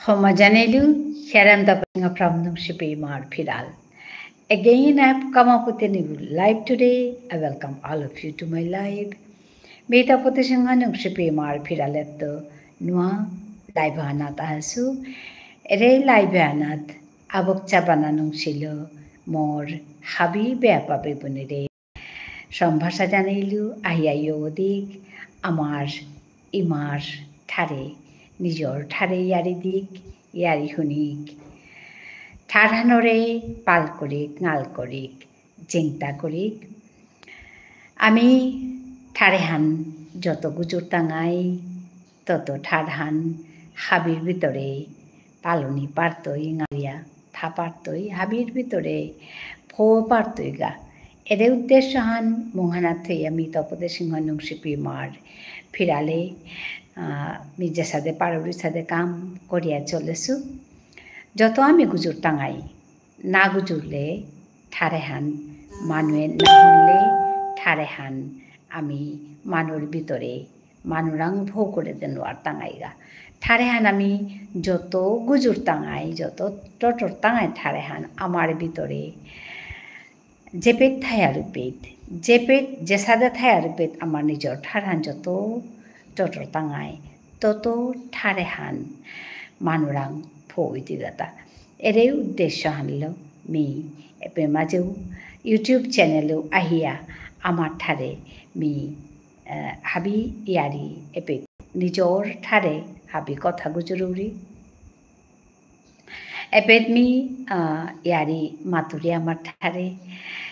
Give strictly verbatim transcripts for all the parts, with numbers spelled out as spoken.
হমা জানেলু, here I am the Panga from Nungshipi Imar Phiral. Again, I have come up with a new live today. I welcome all of you to my live. মি তপতী সিংহ নুংশিপি ইমার ফিরালেত্ত নুয়া live আহানাত আহাসু। এরে live আহানাত আবক চাবানা নুংশিল মোর হাবি বেয়াপা বেবুনিরে সম্ভাষা জানাইলু, আহিয়া য়ৌদিক, আমার ইমার ঠারে, নিজর ঠারে ইয়ারি দিক, ইয়ারি হুনিক। ঠারহানরে পাল করিক, নাল করিক, চিন্তা করিক। আমি ঠারেহান যত গুজুর তাঙাই, তত ঠারহান হাবির ভিতরে পালনি পারতই, নালিয়া থা পারতই, হাবির ভিতরে ফো পারতই গা। এরে উদ্দেশ্যহান মুঙহানাত থইয়া মি তপতী সিংহ নুংশিপি ইমার ফিরালে, আহ, মি যেসাদে পারুরি সাদে কাম করিয়া চলেসু। যত আমি গুজুর তাঙাই, না গুজুরলে ঠারেহান, মানুয়ে না হুনলে ঠারেহান, আমি মানুর ভিতরে মানুরাং ভৌ করে দেন আর তাঙাইগা। ঠারেহান আমি যত গুজুর তাঙাই, যত টটর তাঙাই ঠারেহান আমার ভিতরে যেপেত থায়া রূপেত, যেপেত, যেসাদে থায়া রূপেত আমার নিজর ঠারহান যত টটর তাঙাই, তত ঠারেহান মানুরাং ফৌই দিগাতা। এরে উদ্দেশ্য হানলো মি এপে মাঝেও YouTube channel-ও আহিয়া আমার ঠারে মি, আহ, হাবি ইয়ারি এপে নিজর ঠারে হাবি কথা গুজরুরি। এপেত মি, আহ, ইয়ারি মাতুরি আমার ঠারে।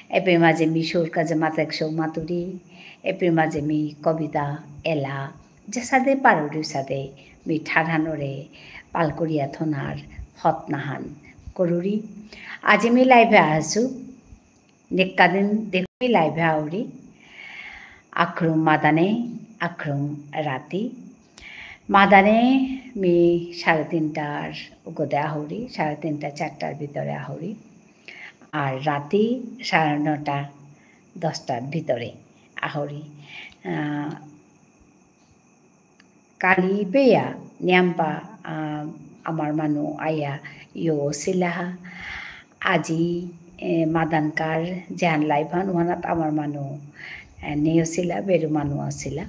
এপে মাঝে মি সুর কাজে মাতেক সৌ মাতুরি। এপে মাঝে মি কবিতা, এলা, যেসাদে পারুরি সাদে মি ঠারহানরে পাল করিয়া থনার হতনাহান করুরি। আজি মি live-এ আহাসু। নিকাদিন দেখুই live-এ আহুরি। আখরুম মাদানে, আখরুম রাতি। মাদানে মি সাড়ে তিনটার উগদে আহুরি, সাড়ে তিনটা চারটার ভিতরে আহুরি। আর রাতি সাড়ে নটা দশটার ভিতরে আহুরি। আহ, কালি পেয়া নিয়াম্পা, আহ, আমার মানু আয়া ইয়ো সিলাহা। আজি, এ, মাদানকার যেহান live হান ওহানাত আমার মানু, এ, নেয়সিলা, বেরু মানু আসিলা।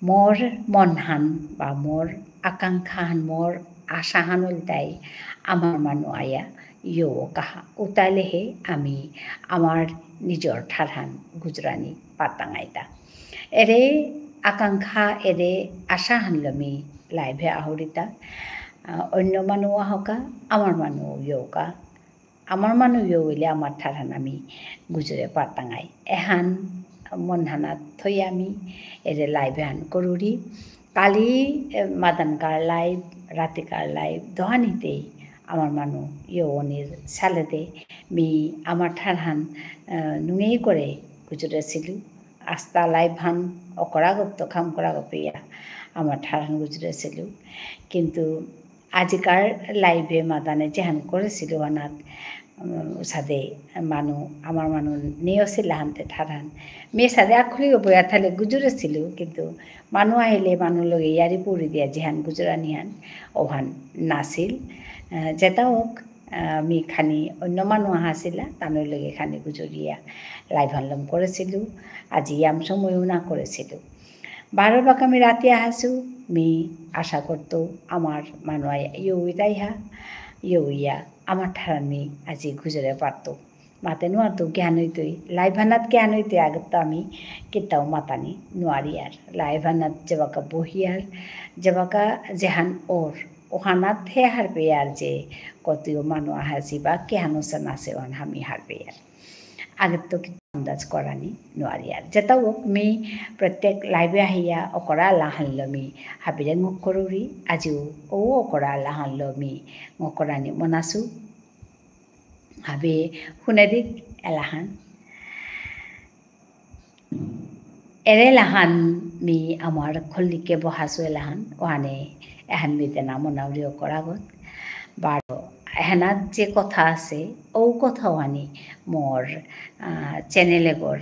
মোর মনহান বা মোর আকাঙ্ক্ষাহান, মোর আশাহান উলতাই আমার মানু আয়া ইয়ো কাহা। উতালেহে আমি আমার নিজর ঠারহান গুজরানি পাতাঙাইতা। এরে আকাঙ্ক্ষা, এরে আশাহানলো মি live-এ আহুরিতা। আহ, অন্য মানু আহকা, আমার মানু ইয়ৌকা। আমার মানু ইয়ৌ ইলে আমার ঠারহান আমি গুজরে পাতাঙাই। এহান মনহানাত থই আমি এরে live এহান করুরি। কালি, এ, মাদানকার live, রাতিকার live, দোহানিতেই আমার মানু ইয়ৌনির সালেদে মি আমার ঠারহান, আহ, নুঙেই করে গুজরেসিলু। আস্তা live হান অকরাগত খাম করাগত পেয়া আমার ঠারহান গুজরেসিলু। কিন্তু আজিকার live-এ মাদানে যেহান করেসিলু হানাত, উম, সাদে মানু, আমার মানু নেয়সিলা হানতে ঠারহান। মি সাদে আখুরি বয়া থালে গুজরেসিলু, কিন্তু মানু আহিলে মানু লগে ইয়ারি পুরি দিয়া যেহান গুজরানি হান, ওহান নাসিল। আহ, যেতা হোক, আহ, মি খানি অন্য মানু আহাসিলা, তানুর লগে খানি গুজরিয়া live হানলম করেসিলু, আজি ইয়াম সময়ও না করেসিলু। বারো বাকা মি রাতি আহাসু, মি আশা করতৌ আমার মানু আয়া ইয়ৌ ইতাইহা, ইয়ৌ ইয়া আমার ঠারহান মি আজি গুজরে পারতৌ। মাতে নুয়ারতৌ জ্ঞান হইতই, live হানাত জ্ঞান হইতই আগত আমি কিতাও মাতানি নুয়ারিয়ার। Live হানাত যেবাকা বহিয়ার, যেবাকা যেহান অর, ওহানাত হে হারপেয়ার যে কতিও মানু আহাসি বা কিহান অসান আসে ওহান হামি হারপেয়ার। আগত তো কিতা আন্দাজ করানি নুয়ারিয়ার। যেতা হোক মি প্রত্যেক live-এ আহিয়া অকরা লাহানলো মি হাবিরে ঙক করুরি, আজিও ও অকরা লাহানলো মি ঙক করানি মনাসু। হাবি হুনেদিক এলাহান। এরে লাহান মি আমার খল্লিকে বহাসু এলাহান, ওহানে এহান মিতে না মনাউরি অকরাগত। বারো, এহানাত যে কথা আসে, ও কথা ওহানি মোর, আহ, channel এগর,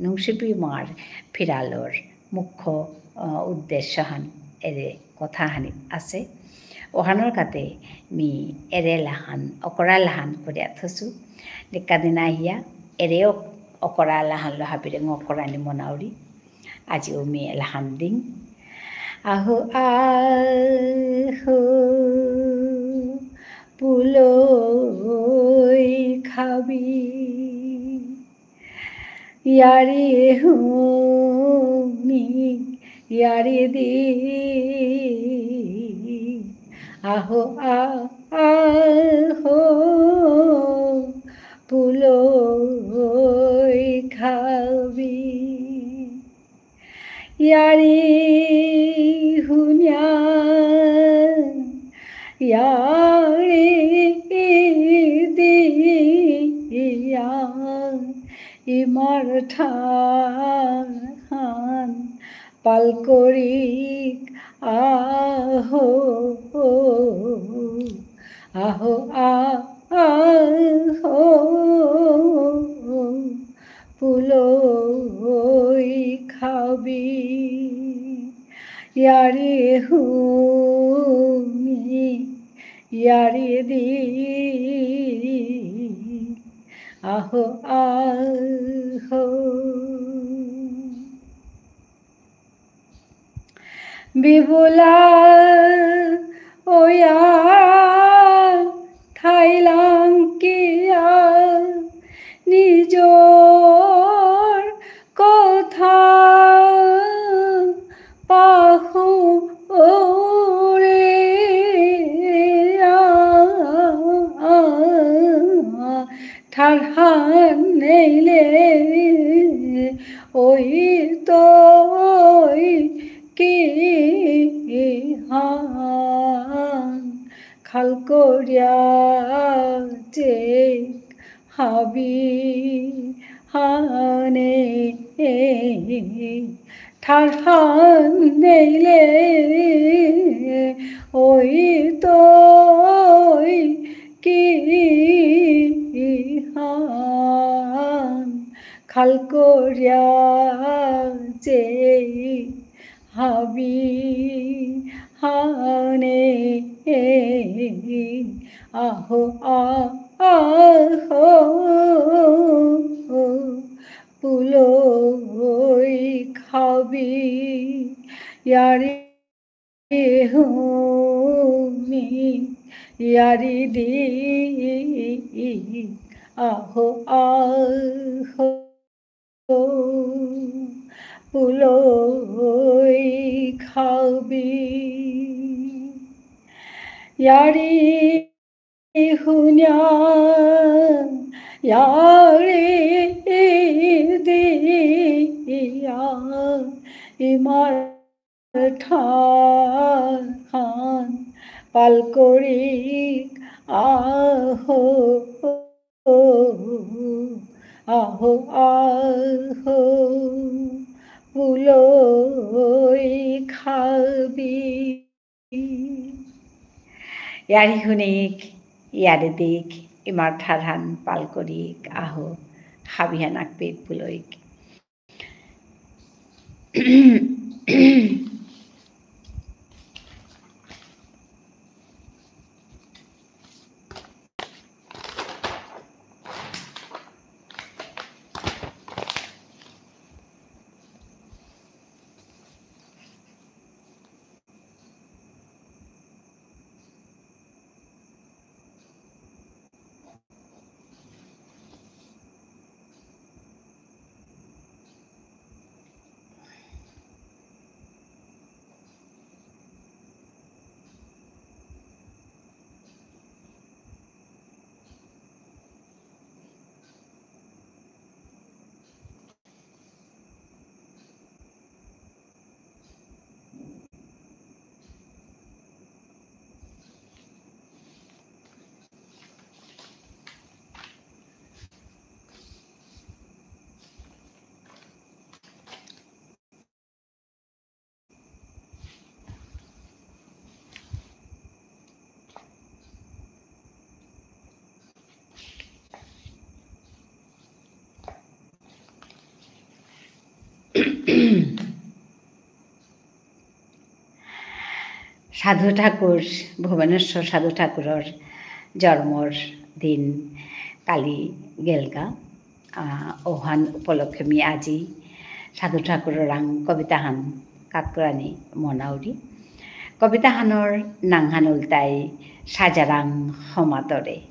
নুংশিপি ইমার ফিরালর মুখ্য আহ, উদ্দেশ্যহান এরে কথাহানি আছে। অহানর কাতে মি এরে লাহান, অকরা লাহান করিয়া থসু। ডেকা দিনা আহিয়া এরে অক-, অকরা লাহানলো হাবিরে ঙ অকরানি মনাউরি। আজিও মি এলাহান দিং। আহো, আহো, পুলই খাবি। য়ারি হুনি, য়ারি দি। আহো, আ-, আহো, পুলই খাবি। য়ারি হুনিয়া, য়ারি দিয়া, ইমার ঠারহান পাল করিক আহো, আহো, আ-, আহো, পুলই খাবি। য়ারি হুনি, য়ারি দি, আহো, আহো। বিবুলা ওয়া থাইলাং কিয়া নিজর কথা পাহুরিয়া। ঠারহান নেইলে ওই তই কিহান খাল করিয়া চেক হাবি হানে। ঠারহান নেইলে ওই তই কিহান খাল করিয়া চেই হাবি হানে। আহো, আ-, আহো, পুলই খাবি। য়ারি হুনি, য়ারি দি, আহো, আহো, পুলই খাবি। য়ারি হুনিয়া, য়ারি দিয়া, ইমার ঠারহান পাল করিক আহো, আহো, আহো, পুলই খাবি। য়ারি হুনিক, য়ারি দিক, ইমার ঠারহান পাল করিক, আহো, হাবিহান আকপিক পুলইক। সাধু ঠাকুর, ভুবনেশ্বর সাধু ঠাকুরর জন্মর দিন কালি গেলগা। আহ, ওহান উপলক্ষে মি আজি সাধু ঠাকুররাং কবিতাহান কাকরানি মনাউরি। কবিতাহানর নাঙহান উলতাই সাজারাং হমাতরে।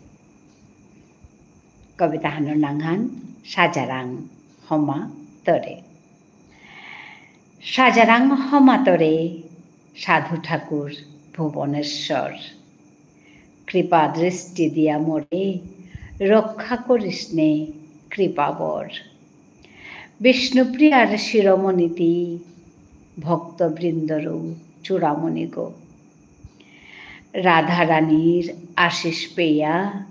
কবিতাহানর নাঙহান সাজারাং হমাতরে। সাজারাং হমাতরে সাধু ঠাকুর ভুবনেশ্বর। কৃপা দৃষ্টি দিয়া মোরে রক্ষা করিস নে কৃপাবর। বিষ্ণুপ্রিয়ার শিরোমণিতি ভক্তবৃন্দরও চূড়ামণি গো। রাধারানীর আশিস পেয়া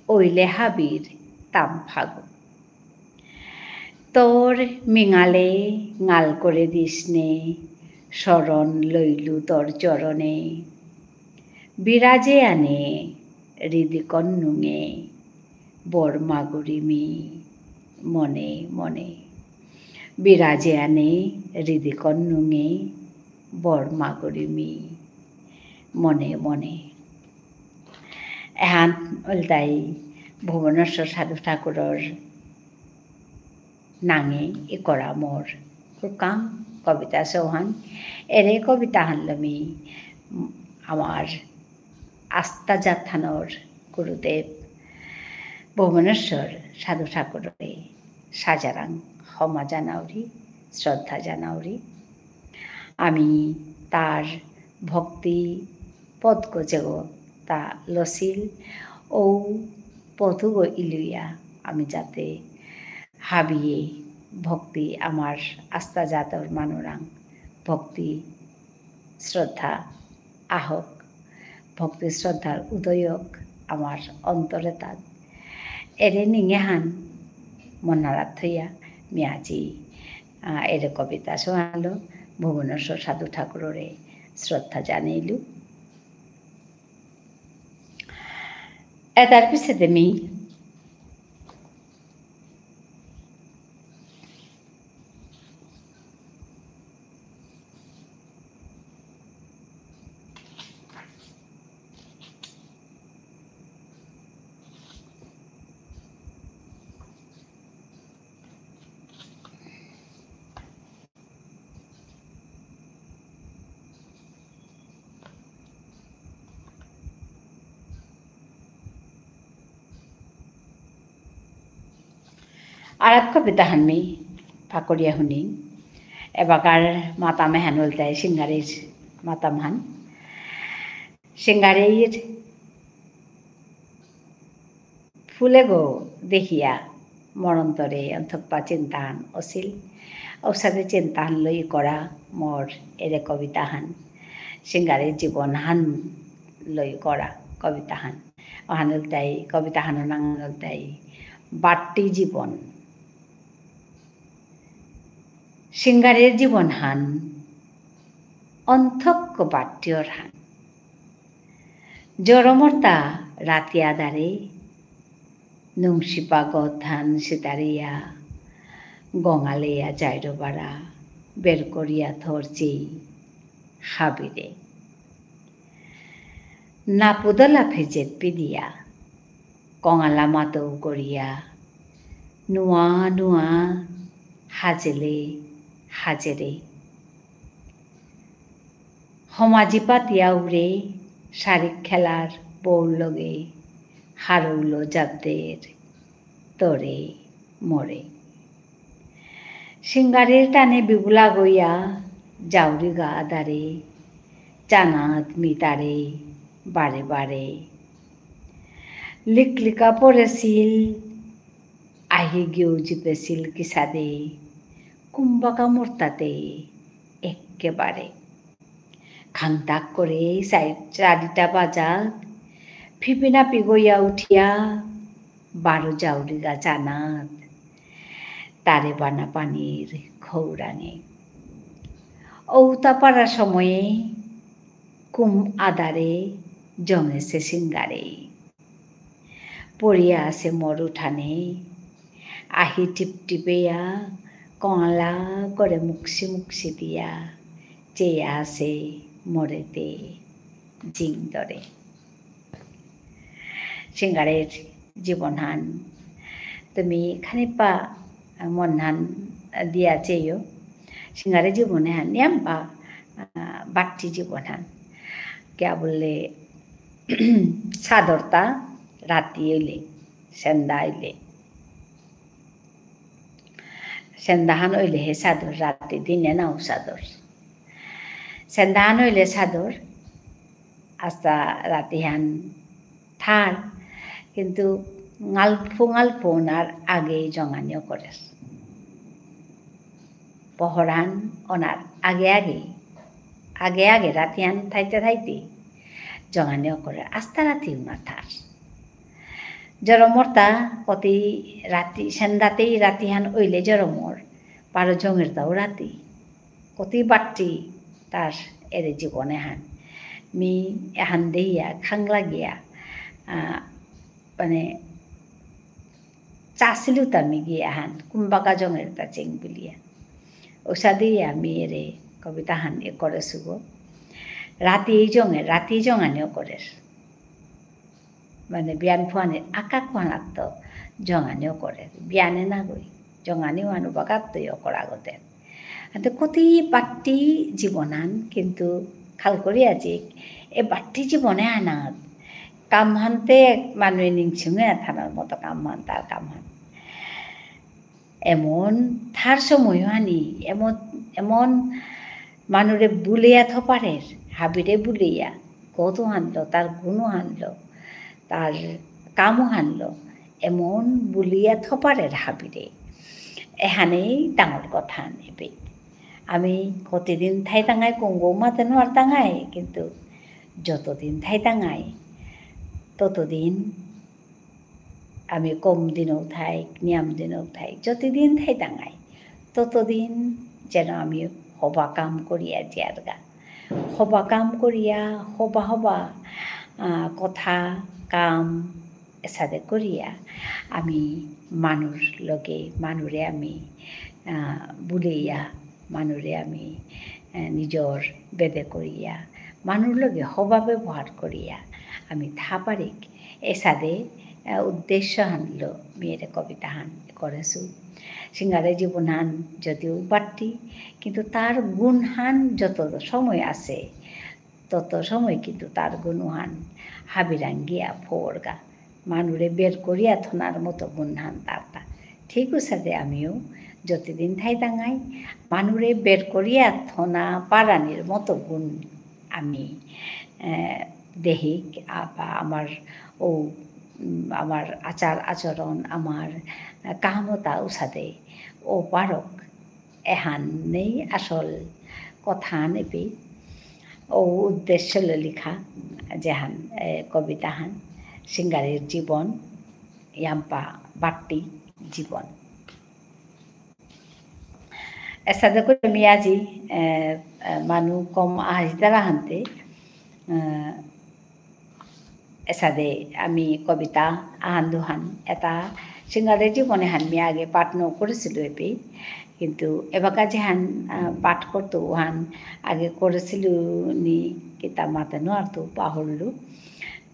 অইলে হাবির তাম্ফাগো। তোর মিঙালে ঙাল করে দিস নে, শরণ লইলু তোর চরণে। বিরাজে আনে হৃদিকন নুঙে, বর মাগুরি মি মনে মনে। বিরাজে আনে হৃদিকন নুঙে, বর মাগুরি মি মনে মনে। এহান উলতাই ভুবনেশ্বর সাধু ঠাকুরর নাঙে ইকরা মোর হুরকাং কবিতা সৌহান। এরে কবিতাহানলো মি আমার আস্তা জাতহানর গুরুদেব ভুবনেশ্বর সাধু ঠাকুররে সাজারাং হমা জানাউরি, শ্রদ্ধা জানাউরি। আমি তার ভক্তি পথগ যেগ তা লসিল, ঔ পথগ ইলুয়া আমি যাতে হাবিয়ে ভক্তি আমার আস্তা জাতর মানুরাং ভক্তি শ্রদ্ধা আহক, ভক্তি শ্রদ্ধার উদয়ক আমার অন্তরে তাক। এরে নিঙেহান মনারাত থইয়া মি আজি, আহ, এরে কবিতা সৌহানলো ভুবনেশ্বর সাধু ঠাকুররে শ্রদ্ধা জানাইলু। এতার পিছেদে মি আরাক কবিতাহান মি পাকরিয়া হুনি। এবাকার মাতাম এহান উলতাই সিঙ্গারির মাতামহান। সিঙ্গারির ফুলেগো দেখিয়া মরন্তরে অন্থকপা চিন্তাহান অসিল। ঔসাদে চিন্তাহান লই করা মোর এরে কবিতাহান। সিঙ্গারির জীবনহান লই করা কবিতাহান। অহান উলতাই, কবিতাহানর নাঙ উলতাই বাট্টি জীবন। সিঙ্গারির জীবনহান অন্থক বাট্টিয়র হান। জরমরতা রাতি আদারে, নুংসিপা গধান সিতারিয়া, গঙালেয়া জাইরবারা, বের করিয়া থরচি হাবিরে। নাপুদলা ফেজেত পিদিয়া, কঙালা মাতৌ করিয়া, নুয়া নুয়া হাজেলে হাজেরে। হমাজি পাতিয়া উরে, শারিক খেলার বউর লগে, হারৌলো জাবদের তরে মরে। সিঙ্গারের টানে বিবুলা গইয়া, জাউরি গা আদারে, চানাত মিতারে, বারে বারে। লিকলিকা পড়েছিল, আহি গিয়েও জিপেছিল কিসাদে, কুম্বাকা মরতাতে একেবারে। খাংতাক করে সাই-, চারিটা বাজাত, ফিপিনা পিগইয়া উঠিয়া, বারো জাউরিগা চানাত, তারে বানা পানির খৌরাঙে। ঔতা পারা সময়ে কুম আদারে জঙেসে সিঙ্গারে। পড়িয়া আসে মোর উঠানে, আহি টিপটিপেয়া, কঙলা করে মুকসি মুকসি দিয়া, চেয়া আসে মোরেতে। জিং ধরে। সিঙ্গারের জীবনহান তুমি খানিপা মনহান দিয়া চেয়েও। সিঙ্গারের জীবন এহান ইয়াম্পা, আহ, বাট্টি জীবনহান। কিয়া বুললে, সাদরতা রাতি হইলে, সন্ধ্যা হইলে। সন্ধ্যাহান হইলে হে সাদর, রাতি দিনে নাও সাদর। সন্ধ্যাহান হইলে সাদর, আস্তা রাতিহান থার, কিন্তু গালফু গালফু অনার আগেই জঙানিও করের। পহরান অনার আগে আগে, আগে আগে রাতিহান থাইতে থাইতে জঙানিও করের, আস্তা রাতিও না থার। জরমরতা কতি রাতি, সন্ধ্যাতেই রাতিহান হইলে জরমর, বারো জঙেরতাও রাতি। কতি বাট্টি তার এরে জীবন এহান। মি এহান দেহিয়া খাং লাগিয়া, আহ, মানে, চাসিলু তা মি গিয়া এহান, কুম্বাকা জঙেরতা চেং বুলিয়া। অসাদেই মি এরে কবিতাহান এ করেসুগো। রাতি এই জঙের, রাতি জঙানিও করের। মানে, বিয়ান ফুয়ানির আকা কুয়ানাত্ত জঙানিও করের। বিয়ানে নাগই, জঙানি ওহানউ বাগাত্তই অকরা গতে। আতে কতি বাট্টি জীবনহান, কিন্তু খাল করিয়া যে, এ বাট্টি জীবনে আনাত, কামহানতে মানুয়ে নিংসিঙে থানার মতো কামহান, তার কামহান। এমন থার সময় হানি, এমন, এমন মানুরে বুলিয়া থপারের, হাবিরে বুলিয়া, কত হানলো, তার গুণ হানলো, তার কামও হানলো, এমন বুলিয়া থপারের হাবিরে। এহানেই ডাঙর কথা হান এবে। আমি কতদিন থাইতাঙাই, কঙ্গো মাতে নোয়ারতাঙাই, কিন্তু যতদিন থাইতাঙাই, ততদিন আমি কম দিনও থাইক, নিয়াম দিনও থাইক, যতদিন থাইতাঙাই, ততদিন যেন আমি হবা কাম করিয়া জিয়ারগা। হবা কাম করিয়া, হবা হবা, আহ, কথা, কাম, এসাদে করিয়া আমি মানুর লগে, মানুরে আমি, আহ, বুলেইয়া, মানুরে আমি, আহ, নিজর বেদে করিয়া, মানুর লগে হবা ব্যবহার করিয়া আমি থা পারিক। এসাদে, আহ, উদ্দেশ্য হানলো মি এরে কবিতা হান করেসু। সিঙ্গারে জীবন হান যদিও বাট্টি, কিন্তু তার গুণ হান যত সময় আছে, তত সময় কিন্তু তার গুণ হান হাবিরাঙ গিয়া ফোরগা। মানুরে বের করিয়া থনার মতো গুণ হান তারতা। ঠিক অসাদে আমিও যতদিন থাইতাঙাই, মানুরে বের করিয়া থনা পারানির মতো গুণ আমি, আহ, দেহিক, আ, বা আমার ও, উম, আমার আচার আচরণ, আমার, আহ, কামতা অসাদে ও পারক। এহান নেই আসল কথা নেপি। ও উদ্দেশ্য লো লিখা, যেহান, এ, কবিতাহান, সিঙ্গারের জীবন, ইয়াম্পা বাট্টি জীবন। এসাদে করে মি আজি, এ, এ, মানু কম আহিতারা হানতে, এ, এসাদে আমি কবিতা আহান দুহান, এতা সিঙ্গারে জীবনে হান মি আগে পাঠ ন করেসিলু এপি, কিন্তু এবাকা যেহান, আহ, পাঠ করতু উহান আগে করেসিলু নি কিতা মাতে নুয়ারতু পাহুরলু,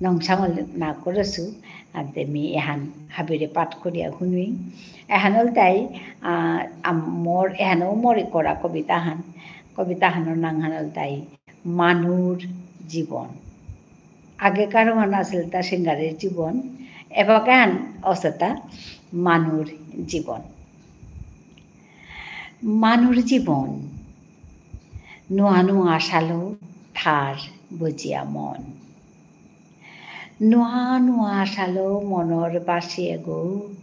নংসাঙল না করেসু, আনতে মি এহান হাবিরে পাঠ করিয়া হুনুই। এহান ইলতাই, আহ, আম-, মোর, এহানও মোর ইকরা কবিতা হান, কবিতা হানর নাঙহান ইলতাই মানুর জীবন। আগেকার ওহান আসিলতা সিঙ্গারের জীবন, এবাকান অসেতা মানুর জীবন। মানুর জীবন। নুয়া নুয়া আশালো থার বুজিয়া মন। নুয়া নুয়া আশালো মনর বাসি এগো,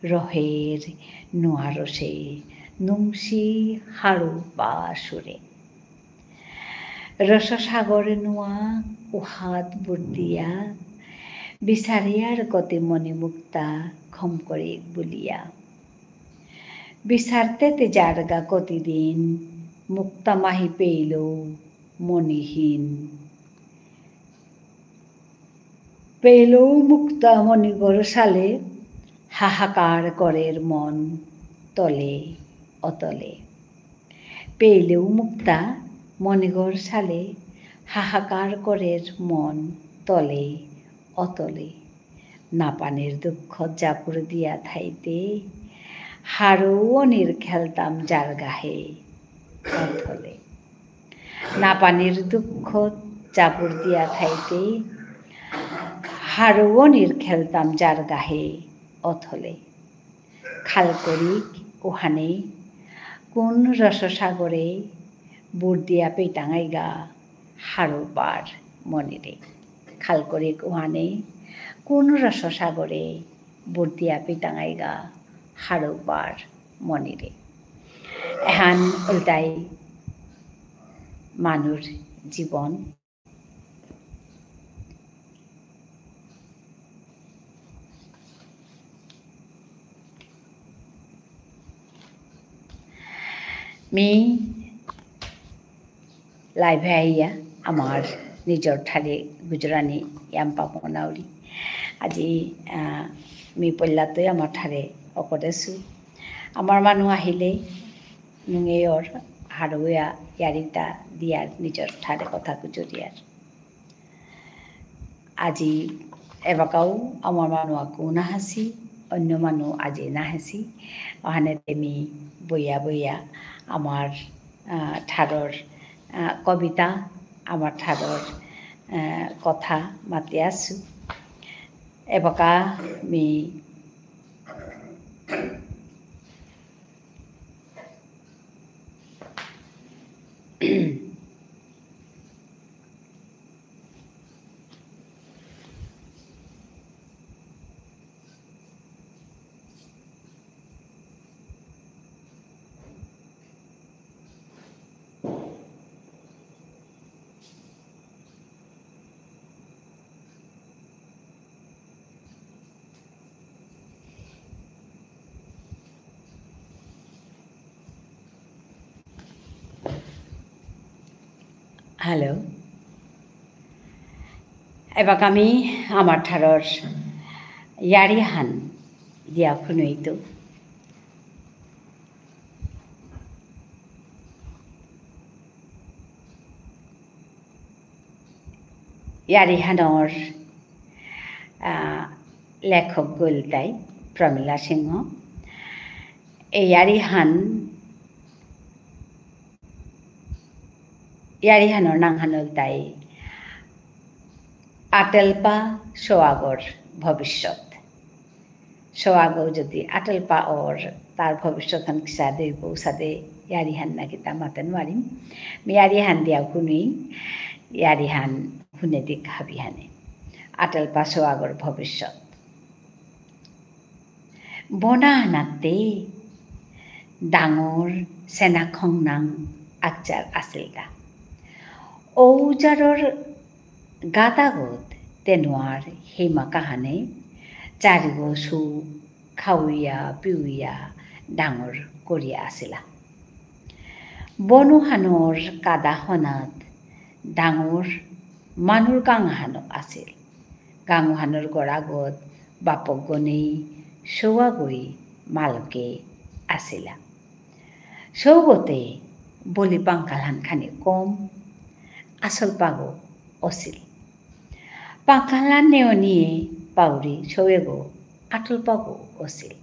রহের নুয়া রসে, নুংসি হারু পা সুরে। রসসাগর নুয়া উহাত বুর দিয়া, বিচারিয়ার গতি মণিমুক্তা খম করে বুলিয়া। বিচারতে তে যারগা কতিদিন, মুক্তা মাহি পেইলেও মণিহীন। পেইলেও মুক্তা মণিগর সালে, হাহাকার করের মন তলে অতলে। পেইলেও মুক্তা মণিগর সালে, হাহাকার করের মন তলে অতলে। না পানির দুঃখ জাপুর দিয়া থাইতে, হারৌনির খেলতাম যার গাহে অথলে। না পানির দুঃখ জাপুর দিয়া থাইতে, হারৌনির খেলতাম যার গাহে অথলে। খাল করিক উহানে কোন রসসাগরে বুড় দিয়া পেটাঙাইগা হারৌপার মনিরে। খাল করিক উহানে কোন রসসাগরে বুড় দিয়া পেটাঙাইগা হারৌপার মনিরে। এহান উল্টাই মানুর জীবন। মি live এ আইয়া আমার নিজর ঠারে গুজরানি ইয়াম্পা মনাউরি। আজি, আহ, মি পল্লাতই আমার ঠারে অকরেসু। আমার মানু আহিলে নুঙেয়র হারৌয়া ইয়ারিতা দিয়ার নিজর ঠারে কথা গুজরিয়ার। আজি এবাকাও আমার মানু আকু নাহাসি, অন্য মানু আজি নাহাসি। অহানে তে মি বইয়া বইয়া আমার, আহ, ঠারর, আহ, কবিতা, আমার ঠারর, আহ, কথা মাতি আসু। এবাকা মি Hello. এবাকা মি আমার ঠারর ইয়ারিহান দিয়া খুনুইতু। ইয়ারিহানর, আহ, লেখক গলতাই প্রমীলা সিংহ। এই ইয়ারিহান, ইয়ারিহানর নাঙহান ইলতাই আটেলপা সোয়াগর ভবিষ্যৎ। সোয়াগো যদি আটেলপা অর, তার ভবিষ্যৎহান কিসাদে অইব, অসাদে ইয়ারিহান না কিতা মাতে নুয়ারিম। মি ইয়ারিহান দিয়া খুনুই, ইয়ারিহান খুনে দিক হাবিহানে। আটেলপা সোয়াগর ভবিষ্যৎ। বনাহানাতে ডাঙর সেনা খংনাং আকজার আসিলগা। ঔজারর গাদাগত তেনুয়ার হিমা কাহানে চারিগো সৌ খাউয়া পিউয়া ডাঙর করিয়া আসিলা। বনহানর কাদাহনাত ডাঙর মানুর গাঙহানো আসিল। গাঙহানর গড়াগত বাপকগনেই সৌয়াগই মালকে আসিলা। সৌগতে বলি পাংকালহান খানি কম, আসল পাগো অসিল। পাংকালহান নেওনিয়ে পাউরি সৌয়েগো আটল পাগো অসিল।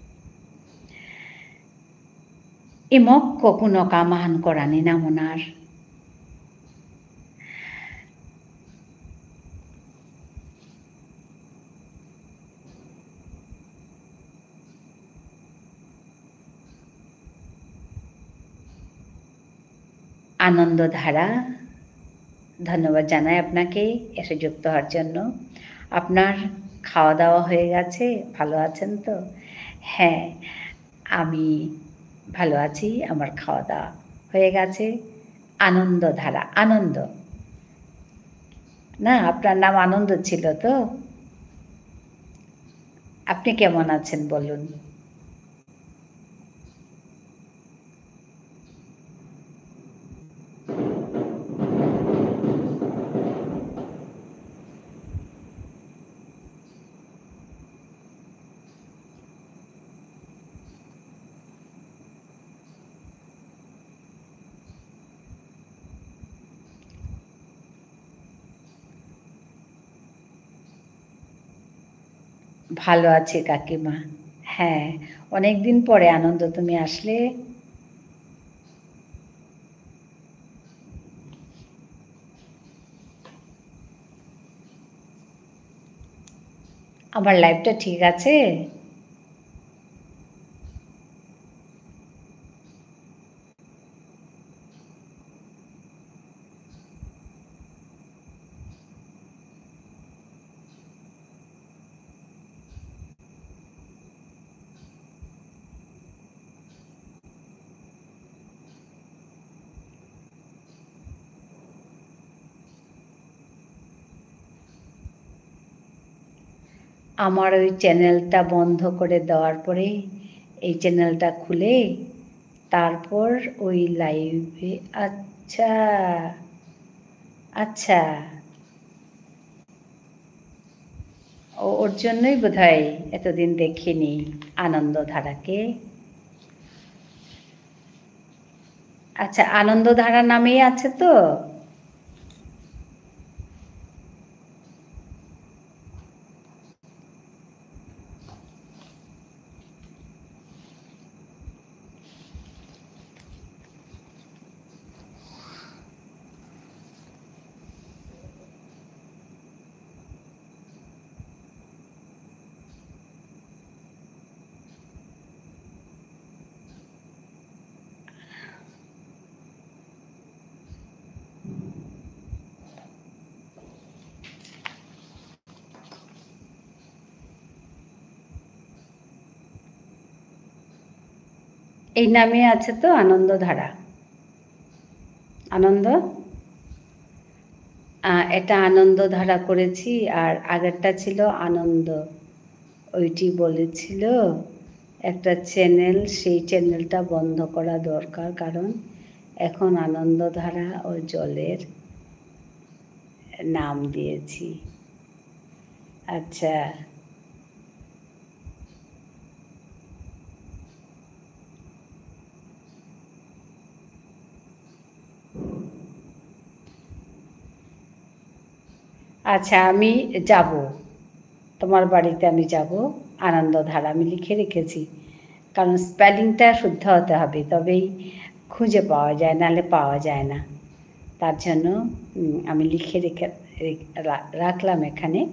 ইমক ককুনো কামাহান করানি নামনার। আনন্দ ধারা, ধন্যবাদ জানাই আপনাকে এসে যুক্ত হওয়ার জন্য। আপনার খাওয়া দাওয়া হয়ে গেছে? ভালো আছেন তো? হ্যাঁ, আমি ভালো আছি, আমার খাওয়া দাওয়া হয়ে গেছে। আনন্দ ধারা, আনন্দ। না, আপনার নাম আনন্দ ছিল তো? আপনি কেমন আছেন বলুন? ভালো আছি কাকিমা। হ্যাঁ, অনেকদিন পরে আনন্দ তুমি আসলে। আমার live টা ঠিক আছে? আমার ওই channel টা বন্ধ করে দেওয়ার পরে এই channel টা খুলে তারপর ওই live এ, আচ্ছা, আচ্ছা। ও-, ওর জন্যই বোধহয় এতদিন দেখিনি আনন্দধারাকে। আচ্ছা, আনন্দধারা নামেই আছে তো? এই নামে আছে তো আনন্দধারা। আনন্দ? আহ, এটা আনন্দধারা করেছি, আর আগেরটা ছিল আনন্দ, ওইটি বলেছিল একটা channel, সেই channel টা বন্ধ করা দরকার, কারণ এখন আনন্দধারা ও জলের নাম দিয়েছি। আচ্ছা। আচ্ছা, আমি যাব, তোমার বাড়িতে আমি যাব। আনন্দধারা আমি লিখে রেখেছি, কারণ spelling টা শুদ্ধ হতে হবে, তবেই খুঁজে পাওয়া যায়, নাহলে পাওয়া যায় না। তার জন্য, উম, আমি লিখে রেখে, রে-, রা-, রাখলাম এখানে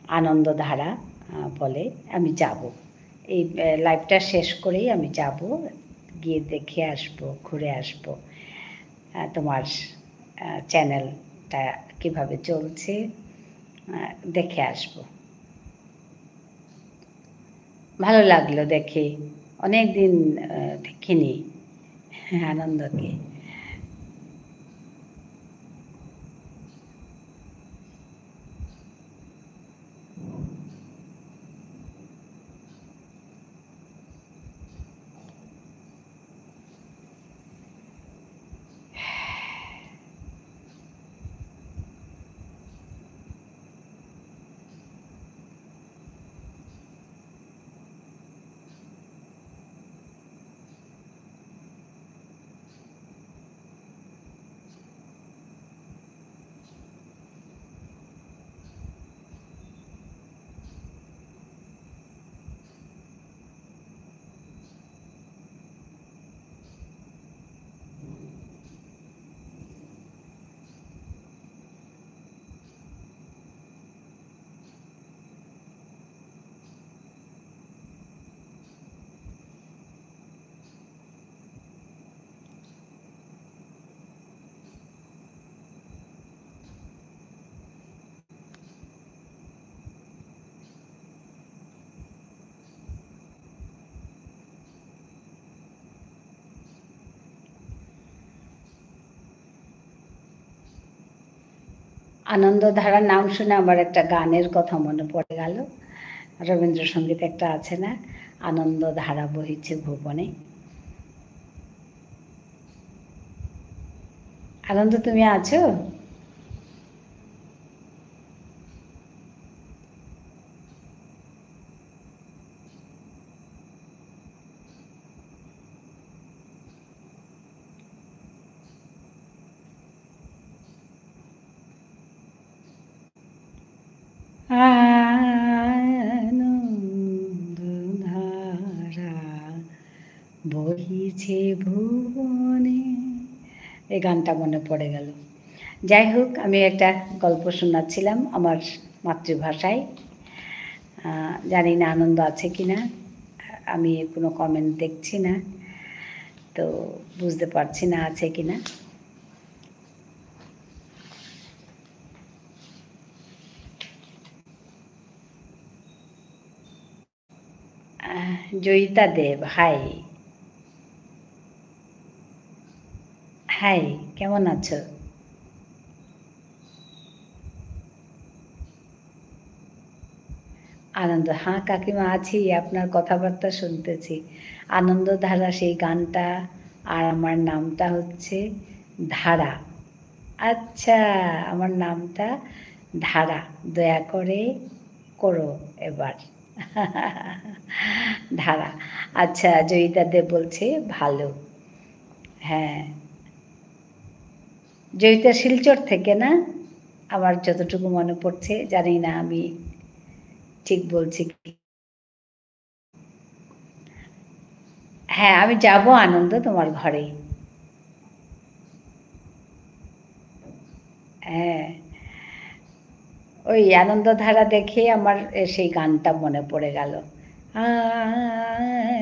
আনন্দধারা, আহ, বলে আমি যাব। এই, আহ, live টা শেষ করেই আমি যাব, গিয়ে দেখে আসবো, ঘুরে আসবো। আহ, তোমার, আহ, channel টা কিভাবে চলছে, আহ, দেখে আসবো। ভালো লাগলো দেখে, অনেকদিন, আহ, দেখিনি আনন্দকে। আনন্দধারা নাম শুনে আমার একটা গানের কথা মনে পড়ে গেল। রবীন্দ্রসঙ্গীত একটা আছে না, "আনন্দধারা বহিছে ভুবনে।" আনন্দ, তুমি আছো? বহিছে ভুবনে। এই গানটা মনে পড়ে গেল। যাই হোক, আমি একটা গল্প শোনাচ্ছিলাম আমার মাতৃভাষায়। আহ, জানি না আনন্দ আছে কিনা, আমি কোনো comment দেখছি না, তো বুঝতে পারছি না আছে কিনা। আহ, জয়িতা দেব, হাই। হাই, কেমন আছো? আনন্দ, হ্যাঁ কাকিমা আছি, আপনার কথাবার্তা শুনতেছি। আনন্দ ধারা সেই গানটা, আর আমার নামটা হচ্ছে ধারা। আচ্ছা, আমার নামটা ধারা, দয়া করে করো এবার। ধারা। আচ্ছা, জয়িতা দেব বলছে ভালো। হ্যাঁ। জয়িতা শিলচর থেকে না? আমার যতটুকু মনে পড়ছে, জানি না আমি ঠিক বলছি কি। হ্যাঁ, আমি যাব আনন্দ তোমার ঘরে। হ্যাঁ। ওই আনন্দ ধারা দেখে আমার, এ, সেই গানটা মনে পড়ে গেল।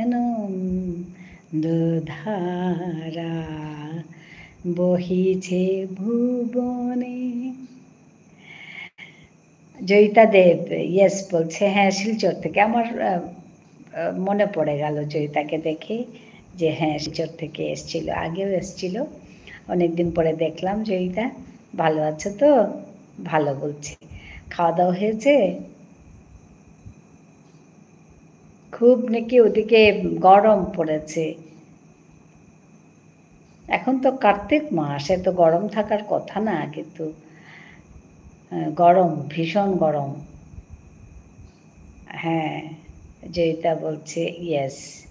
আনন্দ ধারা বহিছে ভুবনে। জয়িতা দেব, yes বলছে, হ্যাঁ, শিলচর থেকে। আমার, আহ, আহ, মনে পড়ে গেল জয়িতাকে দেখে যে, হ্যাঁ, শিলচর থেকে এসছিল, আগেও এসছিল। অনেকদিন পরে দেখলাম জয়িতা। ভালো আছো তো? ভালো বলছে। খাওয়া দাওয়া হয়েছে? খুব নাকি ওদিকে গরম পড়েছে? এখন তো কার্তিক মাস, এত গরম থাকার কথা না, কিন্তু, আহ, গরম, ভীষণ গরম। হ্যাঁ, জয়িতা বলছে, yes।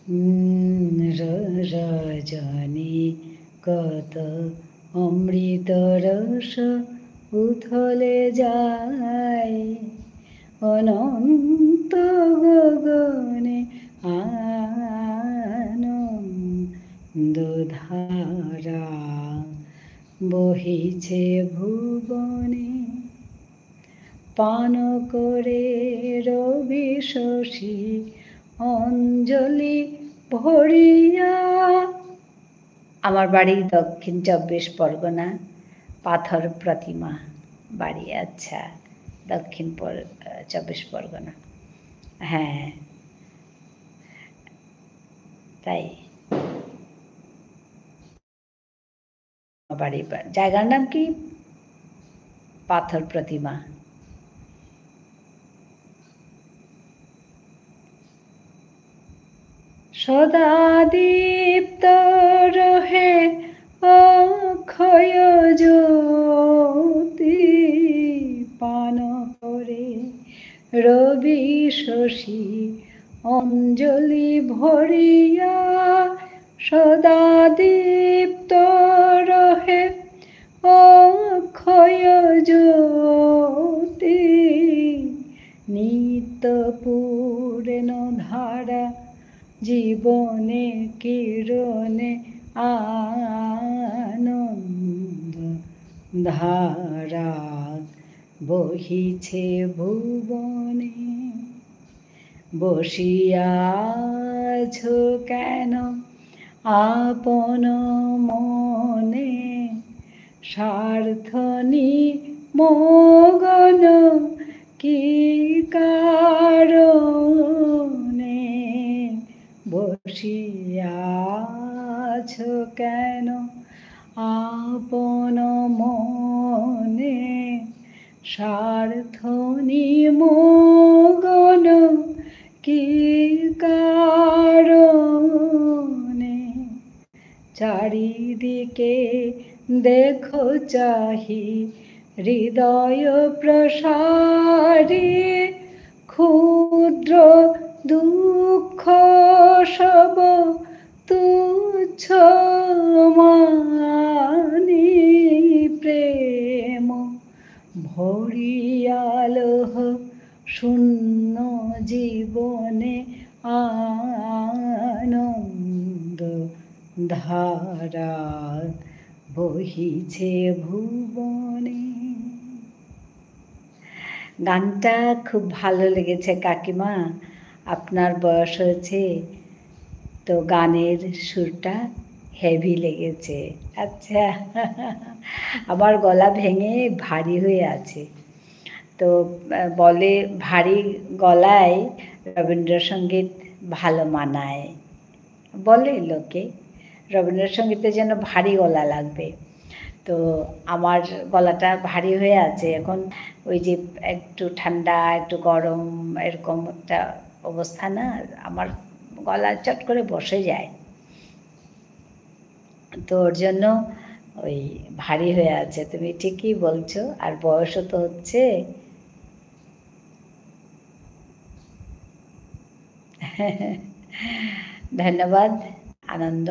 উম, র-, রজনী কত অমৃত রস উথলে যায়, অনন্ত গগনে আনন্দ ধারা বহিছে ভুবনে। পান করে রবি শশী অঞ্জলি ভরিয়া। আমার বাড়ি দক্ষিণ চব্বিশ পরগনা, পাথর প্রতিমা বাড়ি। আচ্ছা, দক্ষিণ পর-, চব্বিশ পরগনা। হ্যাঁ, তাই। বাড়ি বা-, জায়গার নাম কি? পাথর প্রতিমা। সদা দীপ্ত রহে অক্ষয় জ্যোতি, পান করে রবি শশী অঞ্জলি ভরিয়া। সদা দীপ্ত রহে অক্ষয় জ্যোতি, নিত্য পূর্ণ ধারা জীবনে কিরণে আনন্দ ধারা বহিছে ভুবনে। বসিয়া আছো কেন আপন মনে, স্বার্থ নিমগ্ন কি কারণে? বসিয়া আছো কেন আপন মনে, স্বার্থ নিমগ্ন কি কারণে? চারিদিকে দেখো চাহি হৃদয় প্রসারী, ক্ষুদ্র দুঃখ সব তুচ্ছ মানি প্রেম ভরিয়ালো শূন্য জীবনে আনন্দ ধারা বহিছে ভুবনে। গানটা খুব ভালো লেগেছে কাকিমা, আপনার বয়স হয়েছে তো গানের সুরটা হেভি লেগেছে। আচ্ছা, আমার গলা ভেঙে ভারী হয়ে আছে। তো, আহ, বলে ভারী গলায় রবীন্দ্রসঙ্গীত ভালো মানায়। বলে লোকে, রবীন্দ্রসঙ্গীতে যেন ভারী গলা লাগবে। তো আমার গলাটা ভারী হয়ে আছে। এখন ওই যে একটু ঠান্ডা, একটু গরম, এরকম একটা অবস্থা না, আমার গলা চট করে বসে যায়। তো ওর জন্য ওই ভারী হয়ে আছে। তুমি ঠিকই বলছো, আর বয়সও তো হচ্ছে। ধন্যবাদ, আনন্দ।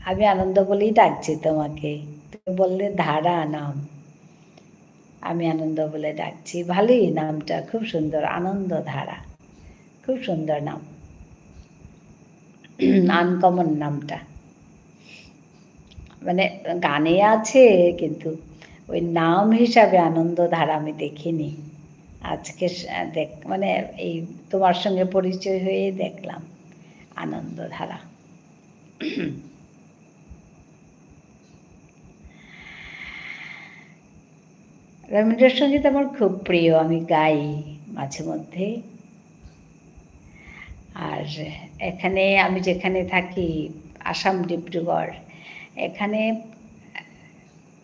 আমি আনন্দ বলেই ডাকছি তোমাকে। তুমি বললে ধারা নাম। আমি আনন্দ বলে ডাকছি। ভালোই নামটা, খুব সুন্দর, আনন্দ ধারা। খুব সুন্দর নাম। আনকমন নামটা। মানে, গানে আছে, কিন্তু ওই নাম হিসাবে আনন্দ ধারা আমি দেখিনি। আজকে স-, দেখ-, মানে, এই তোমার সঙ্গে পরিচয় হয়ে দেখলাম আনন্দ ধারা। রবীন্দ্রসঙ্গীত আমার খুব প্রিয়, আমি গাই মাঝে মধ্যে। আর এখানে, আমি যেখানে থাকি, আসাম ডিব্রুগড়, এখানে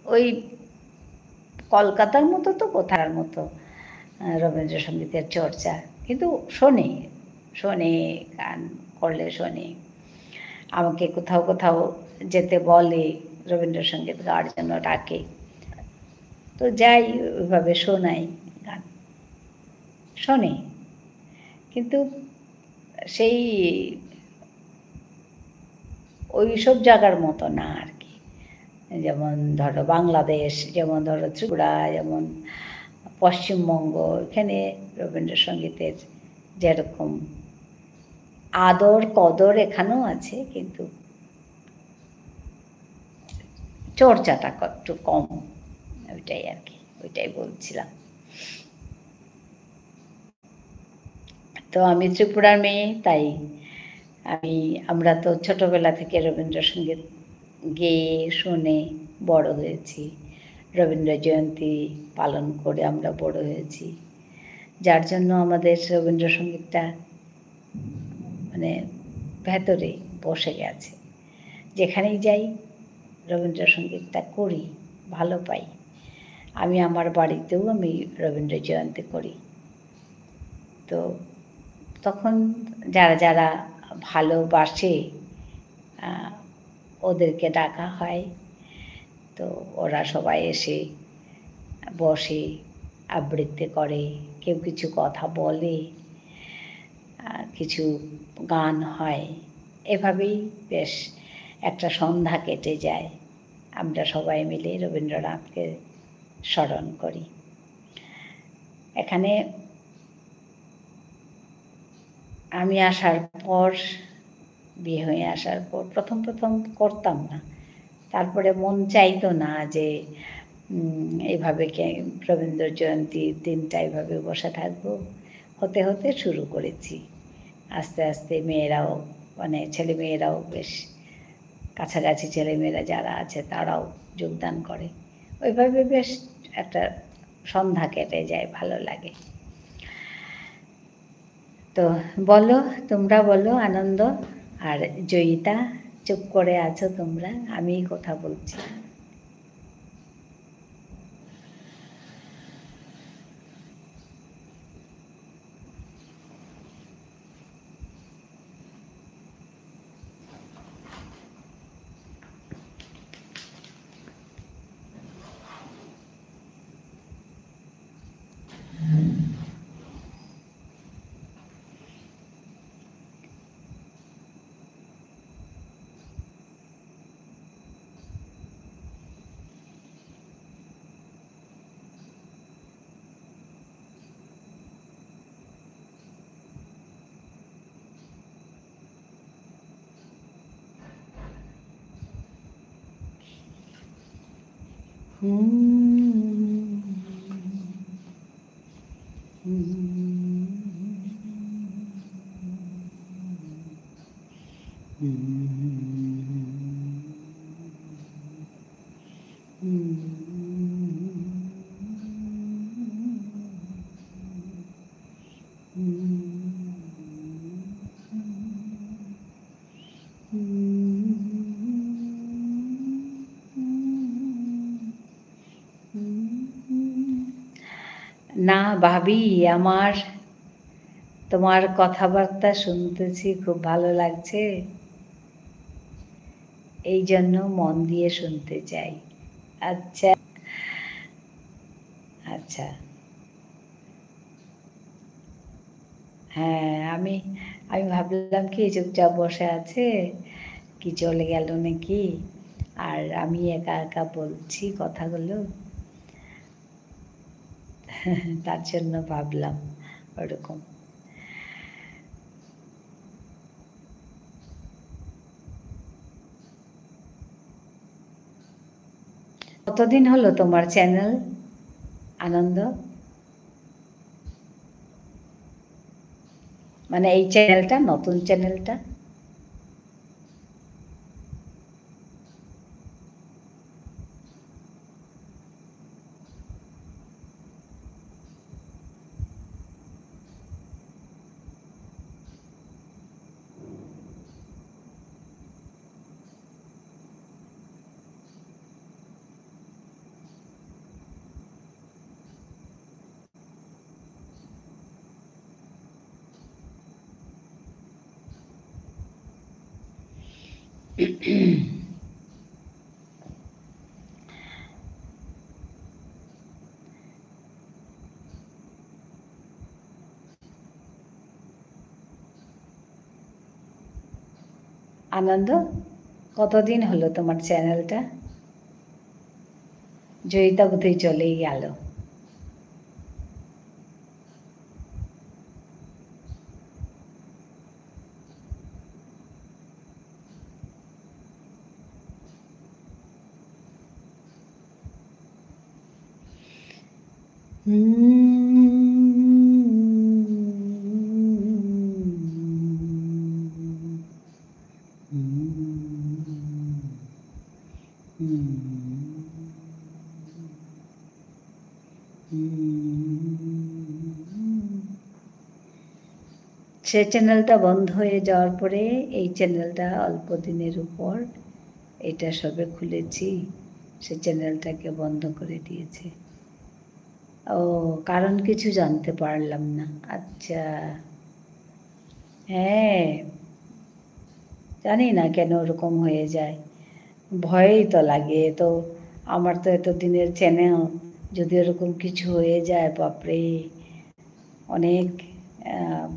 ওই কলকাতার মতো তো কোথার মতো, আহ, রবীন্দ্রসঙ্গীতের চর্চা, কিন্তু শুনি, শুনি, গান করলে শুনি। আমাকে কোথাও কোথাও যেতে বলে, রবীন্দ্রসঙ্গীত গাওয়ার জন্য ডাকে, তো যাই, ওইভাবে শোনাই গান, শুনি, কিন্তু সেই ওইসব জায়গার মতো না আর কি। যেমন ধরো বাংলাদেশ, যেমন ধরো ত্রিপুরা, যেমন পশ্চিমবঙ্গ, এখানে রবীন্দ্রসঙ্গীতের যেরকম আদর কদর এখানেও আছে, কিন্তু চর্চাটা ক-, একটু কম, ওইটাই আর কি, ওইটাই বলছিলাম। তো আমি ত্রিপুরার মেয়ে, তাই আমি, আমরা তো ছোটবেলা থেকে রবীন্দ্রসঙ্গীত গেয়ে শুনে বড় হয়েছি, রবীন্দ্র জয়ন্তী পালন করে আমরা বড় হয়েছি, যার জন্য আমাদের রবীন্দ্রসঙ্গীতটা মানে ভেতরে বসে গেছে। যেখানেই যাই রবীন্দ্রসঙ্গীতটা করি, ভালো পাই। আমি আমার বাড়িতেও আমি রবীন্দ্র জয়ন্তী করি। তো তখন যারা যারা ভালোবাসে, আহ, ওদেরকে ডাকা হয়। তো ওরা সবাই এসে বসে, আবৃত্তি করে, কেউ কিছু কথা বলে, আহ, কিছু গান হয়। এভাবেই বেশ একটা সন্ধ্যা কেটে যায়। আমরা সবাই মিলে রবীন্দ্রনাথকে স্মরণ করি। এখানে আমি আসার পর, বিয়ে হয়ে আসার পর প্রথম প্রথম করতাম না। তারপরে মন চাইতো না যে, উম, এইভাবে কে-, রবীন্দ্র জয়ন্তীর দিনটা এইভাবে বসে থাকবো। হতে হতে শুরু করেছি। আস্তে আস্তে মেয়েরাও, মানে, ছেলে মেয়েরাও বেশ কাছাকাছি ছেলে মেয়েরা যারা আছে তারাও যোগদান করে। ওইভাবে বেশ একটা সন্ধ্যা কেটে যায়, ভালো লাগে। তো বলো, তোমরা বলো আনন্দ, আর জয়িতা, চুপ করে আছো তোমরা, আমিই কথা বলছি। না ভাবি, আমার তোমার কথাবার্তা শুনতেছি, খুব ভালো লাগছে। এই জন্য মন দিয়ে শুনতে চাই। আচ্ছা। আচ্ছা। হ্যাঁ, আমি, আমি ভাবলাম কি চুপচাপ বসে আছে, কি চলে গেল নাকি? আর আমি একা একা বলছি কথাগুলো। তার জন্য ভাবলাম ওরকম। কতদিন হলো তোমার চ্যানেল, আনন্দ? মানে এই চ্যানেলটা, নতুন চ্যানেলটা? আনন্দ, কতদিন হলো তোমার চ্যানেলটা? জয়িতা বোধহয় চলেই গেল। সে চ্যানেলটা বন্ধ হয়ে যাওয়ার পরে এই চ্যানেলটা অল্প দিনের উপর এটা সবে খুলেছি, সে চ্যানেলটাকে বন্ধ করে দিয়েছি। ও, কারণ কিছু জানতে পারলাম না। আচ্ছা। হ্যাঁ, জানি না কেন ওরকম হয়ে যায়। ভয়ই তো লাগে। তো আমার তো এতদিনের চ্যানেল, যদি ওরকম কিছু হয়ে যায়, বাপরে, অনেক, আহ,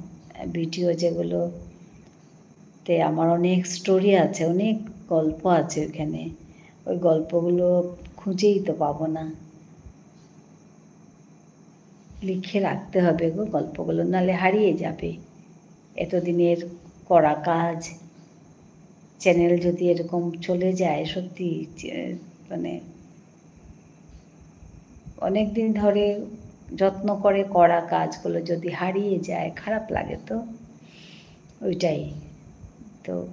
ভিডিও যেগুলো, তে আমার অনেক স্টোরি আছে, অনেক গল্প আছে ওখানে। ওই গল্পগুলো খুঁজেই তো পাবো না। লিখে রাখতে হবে গো গল্পগুলো, নালে হারিয়ে যাবে। এতদিনের করা কাজ, চ্যানেল যদি এরকম চলে যায়, সত্যি যে, মানে, অনেক দিন ধরে যত্ন করে করা কাজগুলো যদি হারিয়ে যায়, খারাপ লাগে তো। ওইটাই। তো,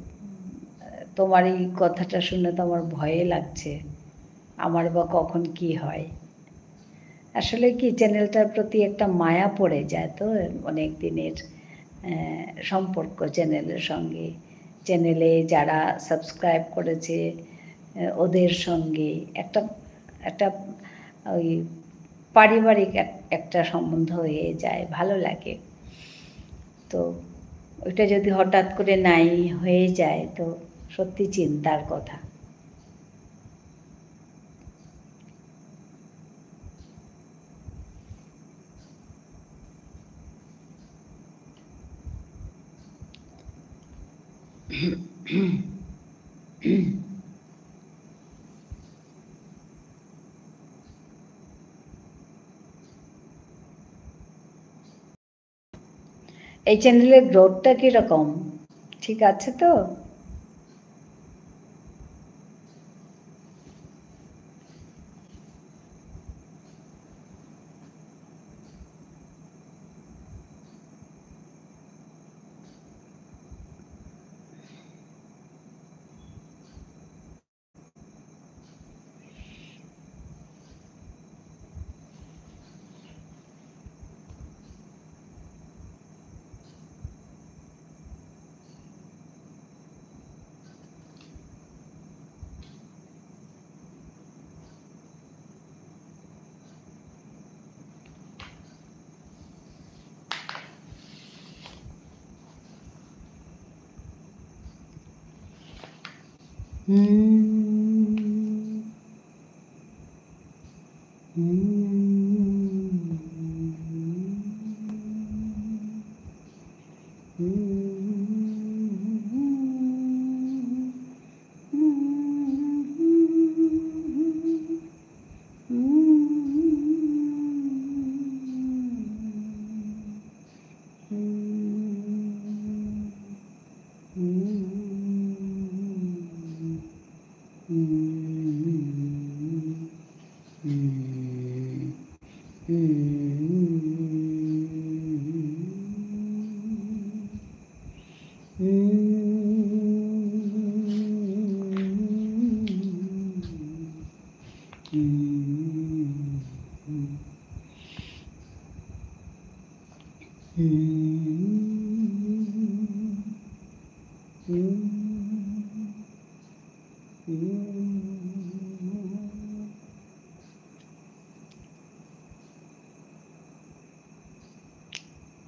তোমার এই কথাটা শুনে তো আমার ভয়ে লাগছে। আমার বা কখন কি হয়। আসলে কি, চ্যানেলটার প্রতি একটা মায়া পড়ে যায় তো, অনেক দিনের, আহ, সম্পর্ক চ্যানেলের সঙ্গে। চ্যানেলে যারা সাবস্ক্রাইব করেছে, আহ, ওদের সঙ্গে একটা, একটা ওই পারিবারিক এক-, একটা সম্বন্ধ হয়ে যায়, ভালো লাগে। তো ওইটা যদি হঠাৎ করে নাই হয়ে যায়, তো সত্যি চিন্তার কথা। এই চ্যানেলের গ্রোথটা কিরকম? ঠিক আছে তো?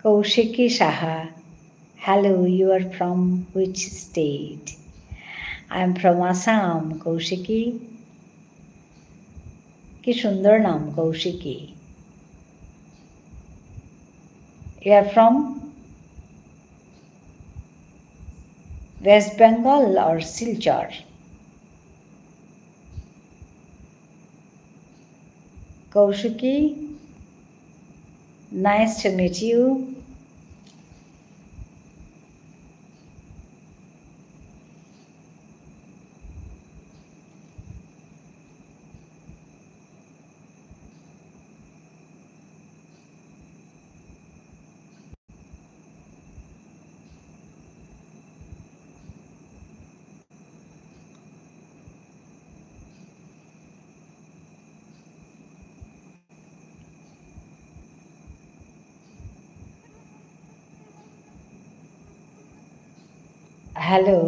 Kaushiki Saha, hello, you are from which state? I am from Assam, Kaushiki. কি সুন্দর নাম, Kaushiki. You are from West Bengal or Silchar? Kaushiki, nice to meet you. Hello.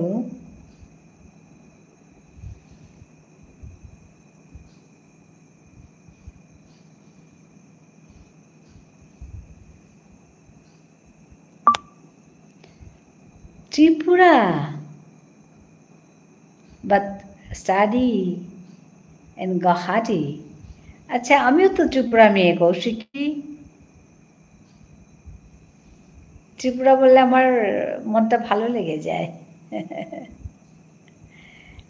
Tripura, but study in Guwahati. আচ্ছা, আমিও তো ত্রিপুরা মেয়ে, কৌশিকী। ত্রিপুরা বললে আমার মনটা ভালো লেগে যায়।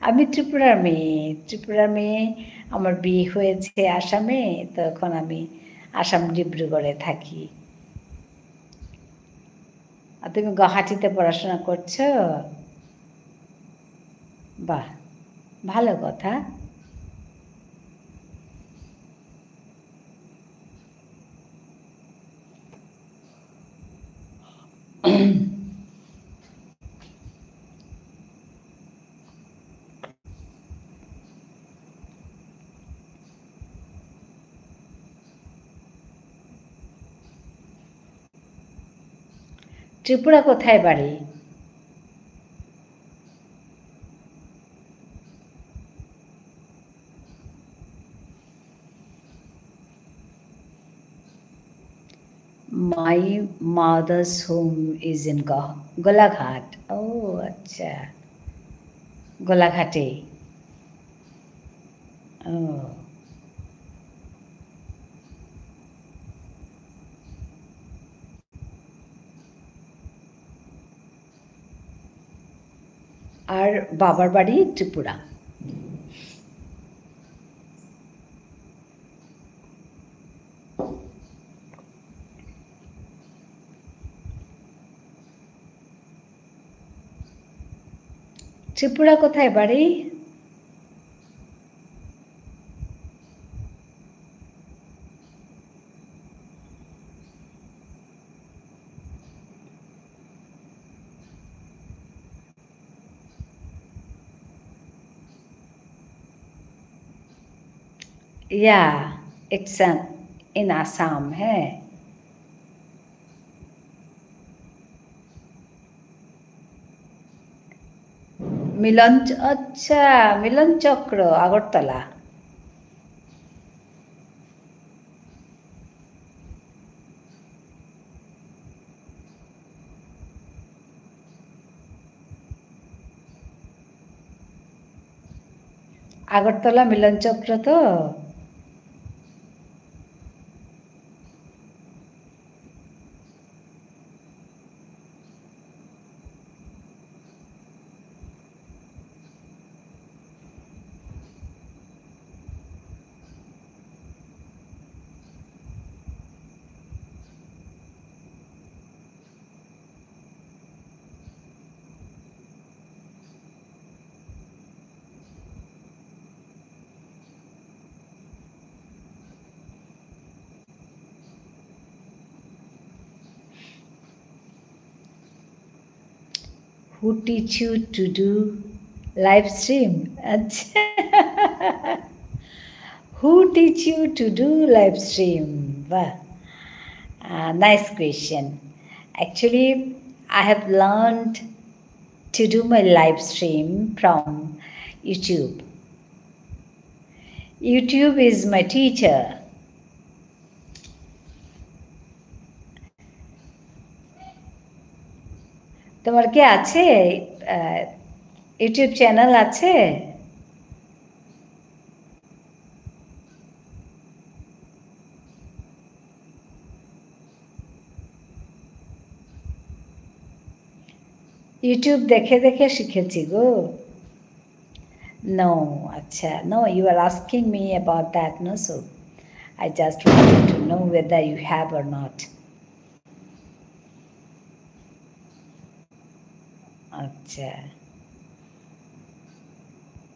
আমি ত্রিপুরার মেয়ে, ত্রিপুরার মেয়ে। আমার বিয়ে হয়েছে আসামে, তো এখন আমি আসাম ডিব্রুগড়ে থাকি। আর তুমি গুয়াহাটিতে পড়াশোনা করছো? বাহ, ভালো কথা। ত্রিপুরা কোথায় বাড়ি? My mother's home is in Go-, Golaghat. ও আচ্ছা, গোলাঘাটে। ও। আর বাবার বাড়ি ত্রিপুরা। ত্রিপুরা কোথায় বাড়ি? Yeah, it's an, in Assam, হ্যাঁ। মিলন চ-, আচ্ছা, মিলন চক্র, আগরতলা। আগরতলা মিলন চক্র তো? Who teach you to do live stream? আচ্ছা। Who teach you to do live stream? বাহ। Uh, nice question. Actually, I have learned to do my live stream from YouTube. YouTube is my teacher. তোমার কি আছে? আহ, YouTube channel আছে? YouTube দেখে দেখে শিখেছি গো। No, আচ্ছা, no, you are asking me about that, no? So, I just wanted to know whether you have or not. আচ্ছা।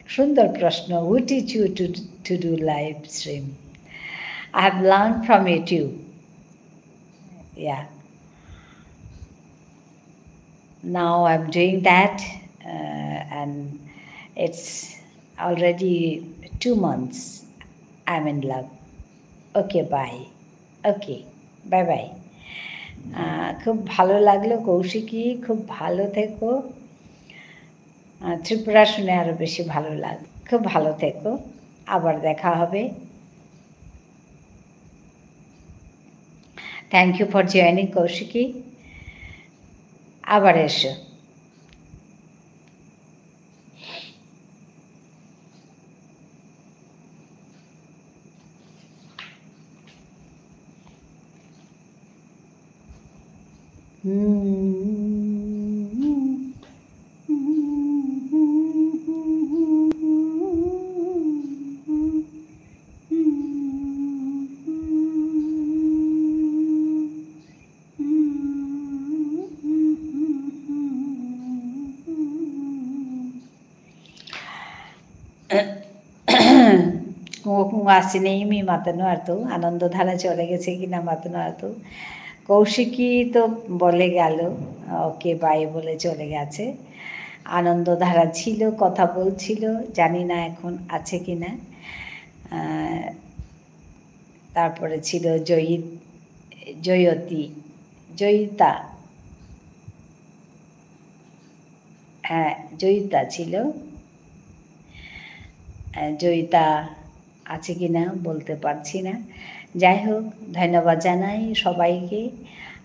সুন্দর প্রশ্ন। Who teach you to, to do live stream? I have learned from YouTube. Yeah. Now I'm doing that, uh, and it's already two months. I'm in love. Okay, bye. Okay, bye bye. আহ, খুব ভালো লাগলো কৌশিকী, খুব ভালো থেকো। আহ, ত্রিপুরা শুনে আরো বেশি ভালো লাগ-, খুব ভালো থেকো, আবার দেখা হবে। Thank you for joining, Kaushiki. আবার এসো। কুঙ কুঙ আসিনি মি মাতানো আরতু, আনন্দধারা চলে গেছে কিনা মাতানো আরতু। কৌশিকী তো বলে গেল, "Okay, bye" বলে চলে গেছে। আনন্দধারা ছিল, কথা বলছিল, জানি না এখন আছে কিনা। আহ, তারপরে ছিল জয়িত-, জয়তী, জয়িতা। হ্যাঁ, জয়িতা ছিল। আহ, জয়িতা আছে কিনা বলতে পারছি না। যাই হোক, ধন্যবাদ জানাই সবাইকে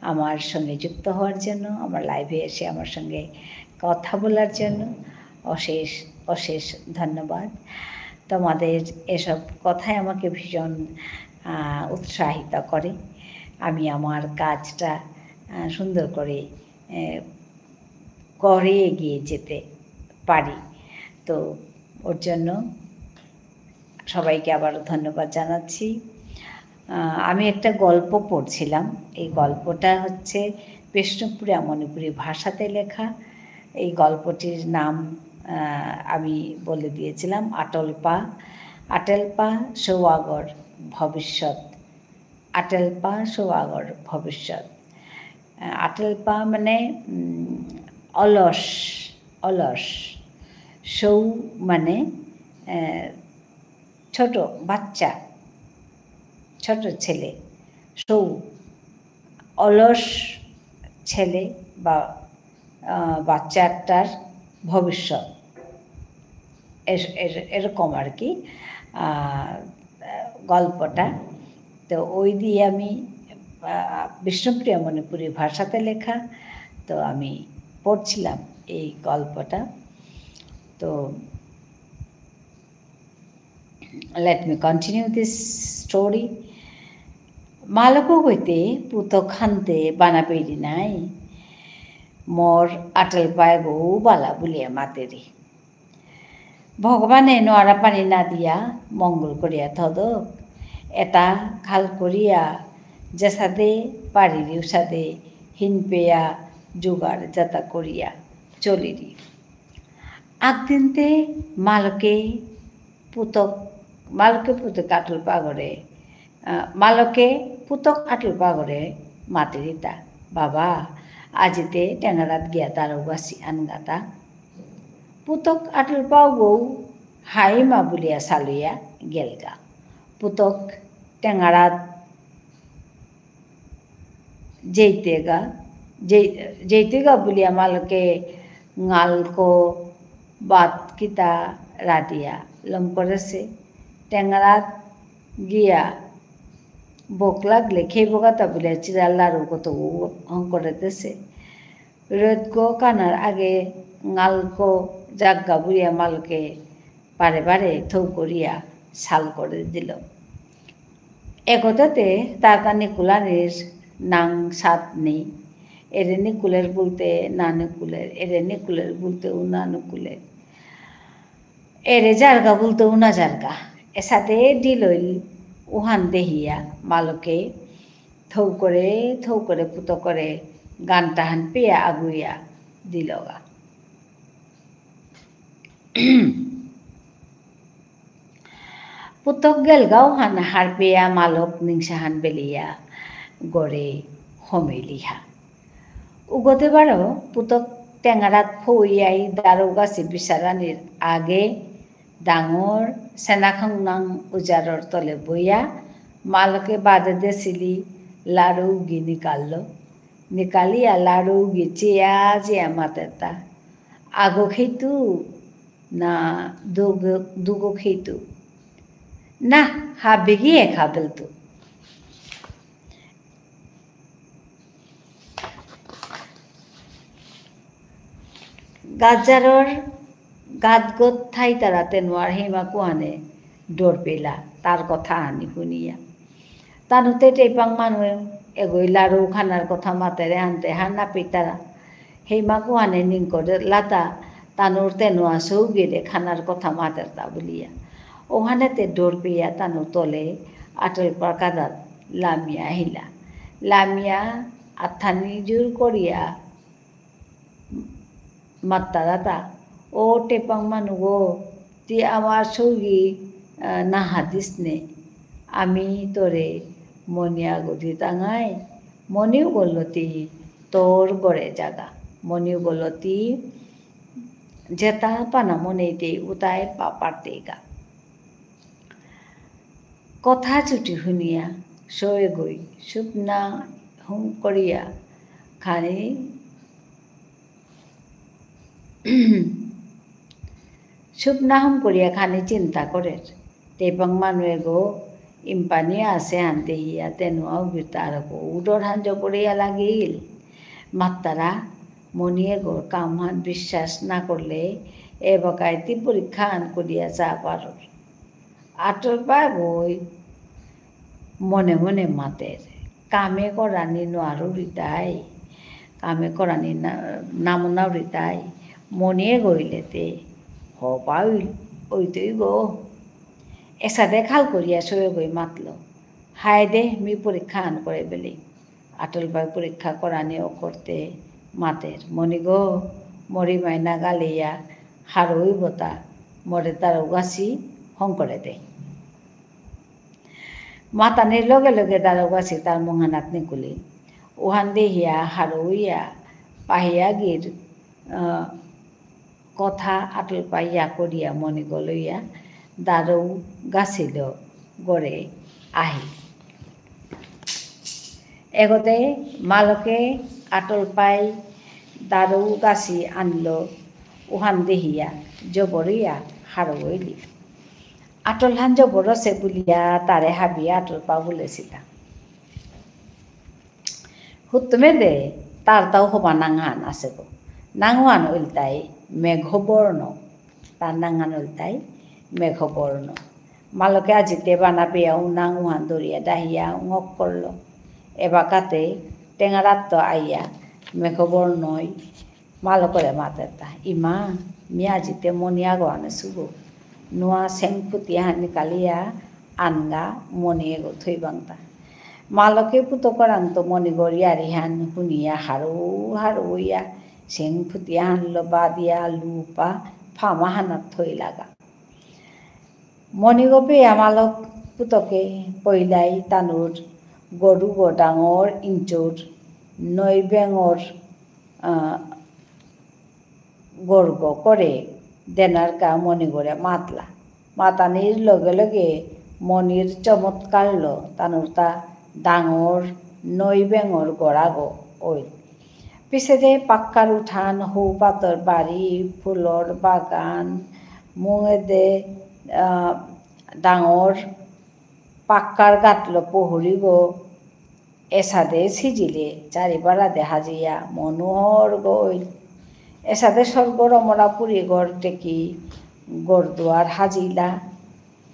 আমার সঙ্গে যুক্ত হওয়ার জন্য, আমার live-এ এসে আমার সঙ্গে কথা বলার জন্য অশেষ, অশেষ ধন্যবাদ। তোমাদের এসব কথাই আমাকে ভীষণ, আহ, উৎসাহিত করে। আমি আমার কাজটা, আহ, সুন্দর করে, আহ, করে এগিয়ে যেতে পারি। তো ওর জন্য সবাইকে আবারও ধন্যবাদ জানাচ্ছি। আহ, আমি একটা গল্প পড়ছিলাম। এই গল্পটা হচ্ছে বিষ্ণুপ্রিয়া মণিপুরী ভাষাতে লেখা। এই গল্পটির নাম, আহ, আমি বলে দিয়েছিলাম, আটলপা, আটেলপা সৌ আগর ভবিষ্যৎ। আটেলপা সৌ আগর ভবিষ্যৎ। আহ, আটেলপা মানে, উম, অলস, অলস। সৌ মানে, আহ, ছোট বাচ্চা, ছোট ছেলে, সৌ, অলস ছেলে বা, আহ, বাচ্চাটার ভবিষ্যৎ। এর-, এর-, এরকম আর কি, আহ, গল্পটা। তো ওই দিয়ে আমি, আহ, বিষ্ণুপ্রিয়া মণিপুরী ভাষাতে লেখা, তো আমি পড়ছিলাম এই গল্পটা। তো Let me continue this story. মালকগ অইতে পুতক হানতে বানা পেইরি নাই। মোর আটলপায়গউ বালা বুলিয়া মাতেরি। ভগবানে নোয়ারা পানি না দিয়া মঙ্গল করিয়া থদক। এতা খাল করিয়া যেসাদে পারিরি উসাদে হিনপেয়া জোগাড় যাতা করিয়া চলিরি। আকদিনতে মালকে পুতক, মালকে পুতক আটলপাগরে, আহ, মালকে পুতক আটলপাগরে মাতিরিতা, "বাবা, আজিতে টেঙারাত গিয়া দারৌগাছি আনগাতা।" পুতক আটলপাগউ হাইমা বুলিয়া সালুয়া গেলগা। পুতক টেঙারাত যেইতেগা, যেই-, যেইতেগা বুলিয়া মালকে ঙালকো বাত কিতা রাধিয়া লম করেসে। টেঙারাত গিয়া ভোক লাগলে খেইবগাতা বুলিয়া চিরা লাড়ু কত হঙকরেদেসে। রোদগো কানার আগে ঙালকো যাগগা বুলিয়া মালকে বারে বারে থৌ করিয়া সাল করে দিল। এগোতাতে তারকা নিকুলানির নাং সাত নেই। এরে নিকুলের বুলতে না নিকুলের, এরে নিকুলের বুলতে উনা নিকুলের। এরে যারগা বুলতে উনা যারগা। এসাদে ডিলইল উহান দেহিয়া মালকে থৌ করে, থৌ করে পুতকরে গানটাহান পেয়া আগুইয়া দিলগা। পুতক গেলগা উহান হারপেয়া মালক নিংসাহান বেলিয়া গরে হমেলিহা। উগতে বারো পুতক টেঙারাত ফৌয়াই দারৌগাছি বিচারানির আগে ডাঙর সেনাখাংনাং উজারর তলে বইয়া মালকে বাদে দেসিলি লাড়ুগি নিকাললো। নিকালিয়া লাড়ুগি চিয়া চিয়া মাতেতা, "আগো খেইতু না দুগো, দুগো খেইতু?" "না, হাবিগি একা বেলতু।" গাজারর গাদগত থাইতারা তেনুয়ার হেইমা কুহানে ডর পেলা, তার কথা আনি হুনিয়া। তানুতে টেপাং মানু এগই লাড়ু খানার কথা মাতেরে আনতে হার না পিতারা। হেইমা কুহানে নিংকরে লাতা তানুর তেনুয়া সৌগিরে খানার কথা মাতেরতা বুলিয়া। ওহানেতে ডর পেয়া তানু তলে আটলপার কাদাত লামিয়া আহিলা। লামিয়া আথানি জোর করিয়া মাত্তারাতা, "ও টেপাং মানুগো, তি আমার সৌগি, আহ, না হাদিস নে। আমি তোরে মনিয়া গদি তাঙাই, মনিও গলতি তোর গরে জাগা, মনিও গলতি যেতা পানা মনেইতে উতাই পাপার দেগা।" কথা চুটি হুনিয়া সৌগই সুপনা হুম করিয়া খানি সুপনা হুম করিয়া খানি চিন্তা করের। তেপাং মানু এগো ইম্পানি আসে হান দেহিয়া তেনুয়াও বিতারকো উডর হান জবরিয়া লাগিল। মাত্তারা মনি এগোর কাম হান বিশ্বাস না করলে এবাকাই তি পরীক্ষা হান করিয়া চা পারর। আটলপাগই মনে মনে মাতের, "কামে করানি নোয়ারুরিতাই, কামে করানি না-, নামনাউরিতাই, মনে গইলেতে হবা অইতই গো।" এসাদে খাল করিয়া সৌগই মাতল, "হায় দে, মি পরীক্ষা আন করে বেলি।" আটলপাই পরীক্ষা করানি অকরতে মাতের, "মনিগো, মরি মাইনা গালিয়া হারৌ ইবতা, মরে দারৌগাছি হঙকরে দে।" মাতানির লগে লগে দারৌগাছি তার মুঙহানাত নিকুলি। উহান দেহিয়া হারৌ ইয়া পাহিয়াগির, আহ, কথা আটলপাই ইয়া করিয়া মনিগ লইয়া দারৌগাছিল গরে আহিল। এগোতে মালকে আটলপাই দারৌগাছি আনল, উহান দেহিয়া জবরিয়া হারৌ ইলি। আটলহান জবর আসে বুলিয়া তারে হাবি আটলপা বুলেসিলা। হুত্তমে দে, তার তাও হবা নাঙহান আসে গো। নাঙহান ইলতাই মেঘবর্ণ। তার নাঙহান ইলতাই মেঘবর্ণ। মালকে আজিতে বানা পেয়া উনাং উহান দরিয়া ডাহিয়া ঙক করল। এবাকাতে টেঙারাত্ত আইয়া মেঘবর্ণই মালকরে মাতেরতা, "ইমা, মি আজিতে মণি আগো আনেসুগো। নুয়া সেংফুতি আহান নিকালিয়া আনগা মণি এগো থইবাংতা।" মালকে পুতকরাংত মণিগর ইয়ারিহান হুনিয়া হারৌ হারৌ ইয়া সেংফুতি আহানলো বাদিয়া লুপা ফামাহানাত থইলাগা। মণিগ পেয়া মালক পুতকে পইলাই তানুর গরুগ ডাঙর ইঞ্চুর নৈ বেঙর, আহ, গরগ করে দেনারকা মণিগরে মাতলা। মাতানির লগে লগে মণির চমৎকারলো তানুরতা ডাঙর নৈ বেঙর গড়াগ অইল। পিছেদে পাক্কার উঠান, হৌপাতর বাড়ি, ফুলর বাগান, মুঙেদে, আহ, ডাঙর পাক্কার গাতলো পুহুরিগ, এসাদে সিজিলে চারিবারাদে হাজিয়া মনোহরগ অইল। এসাদে স্বর্গর অমরাপুরীগর টেকি গরদুয়ার হাজিলা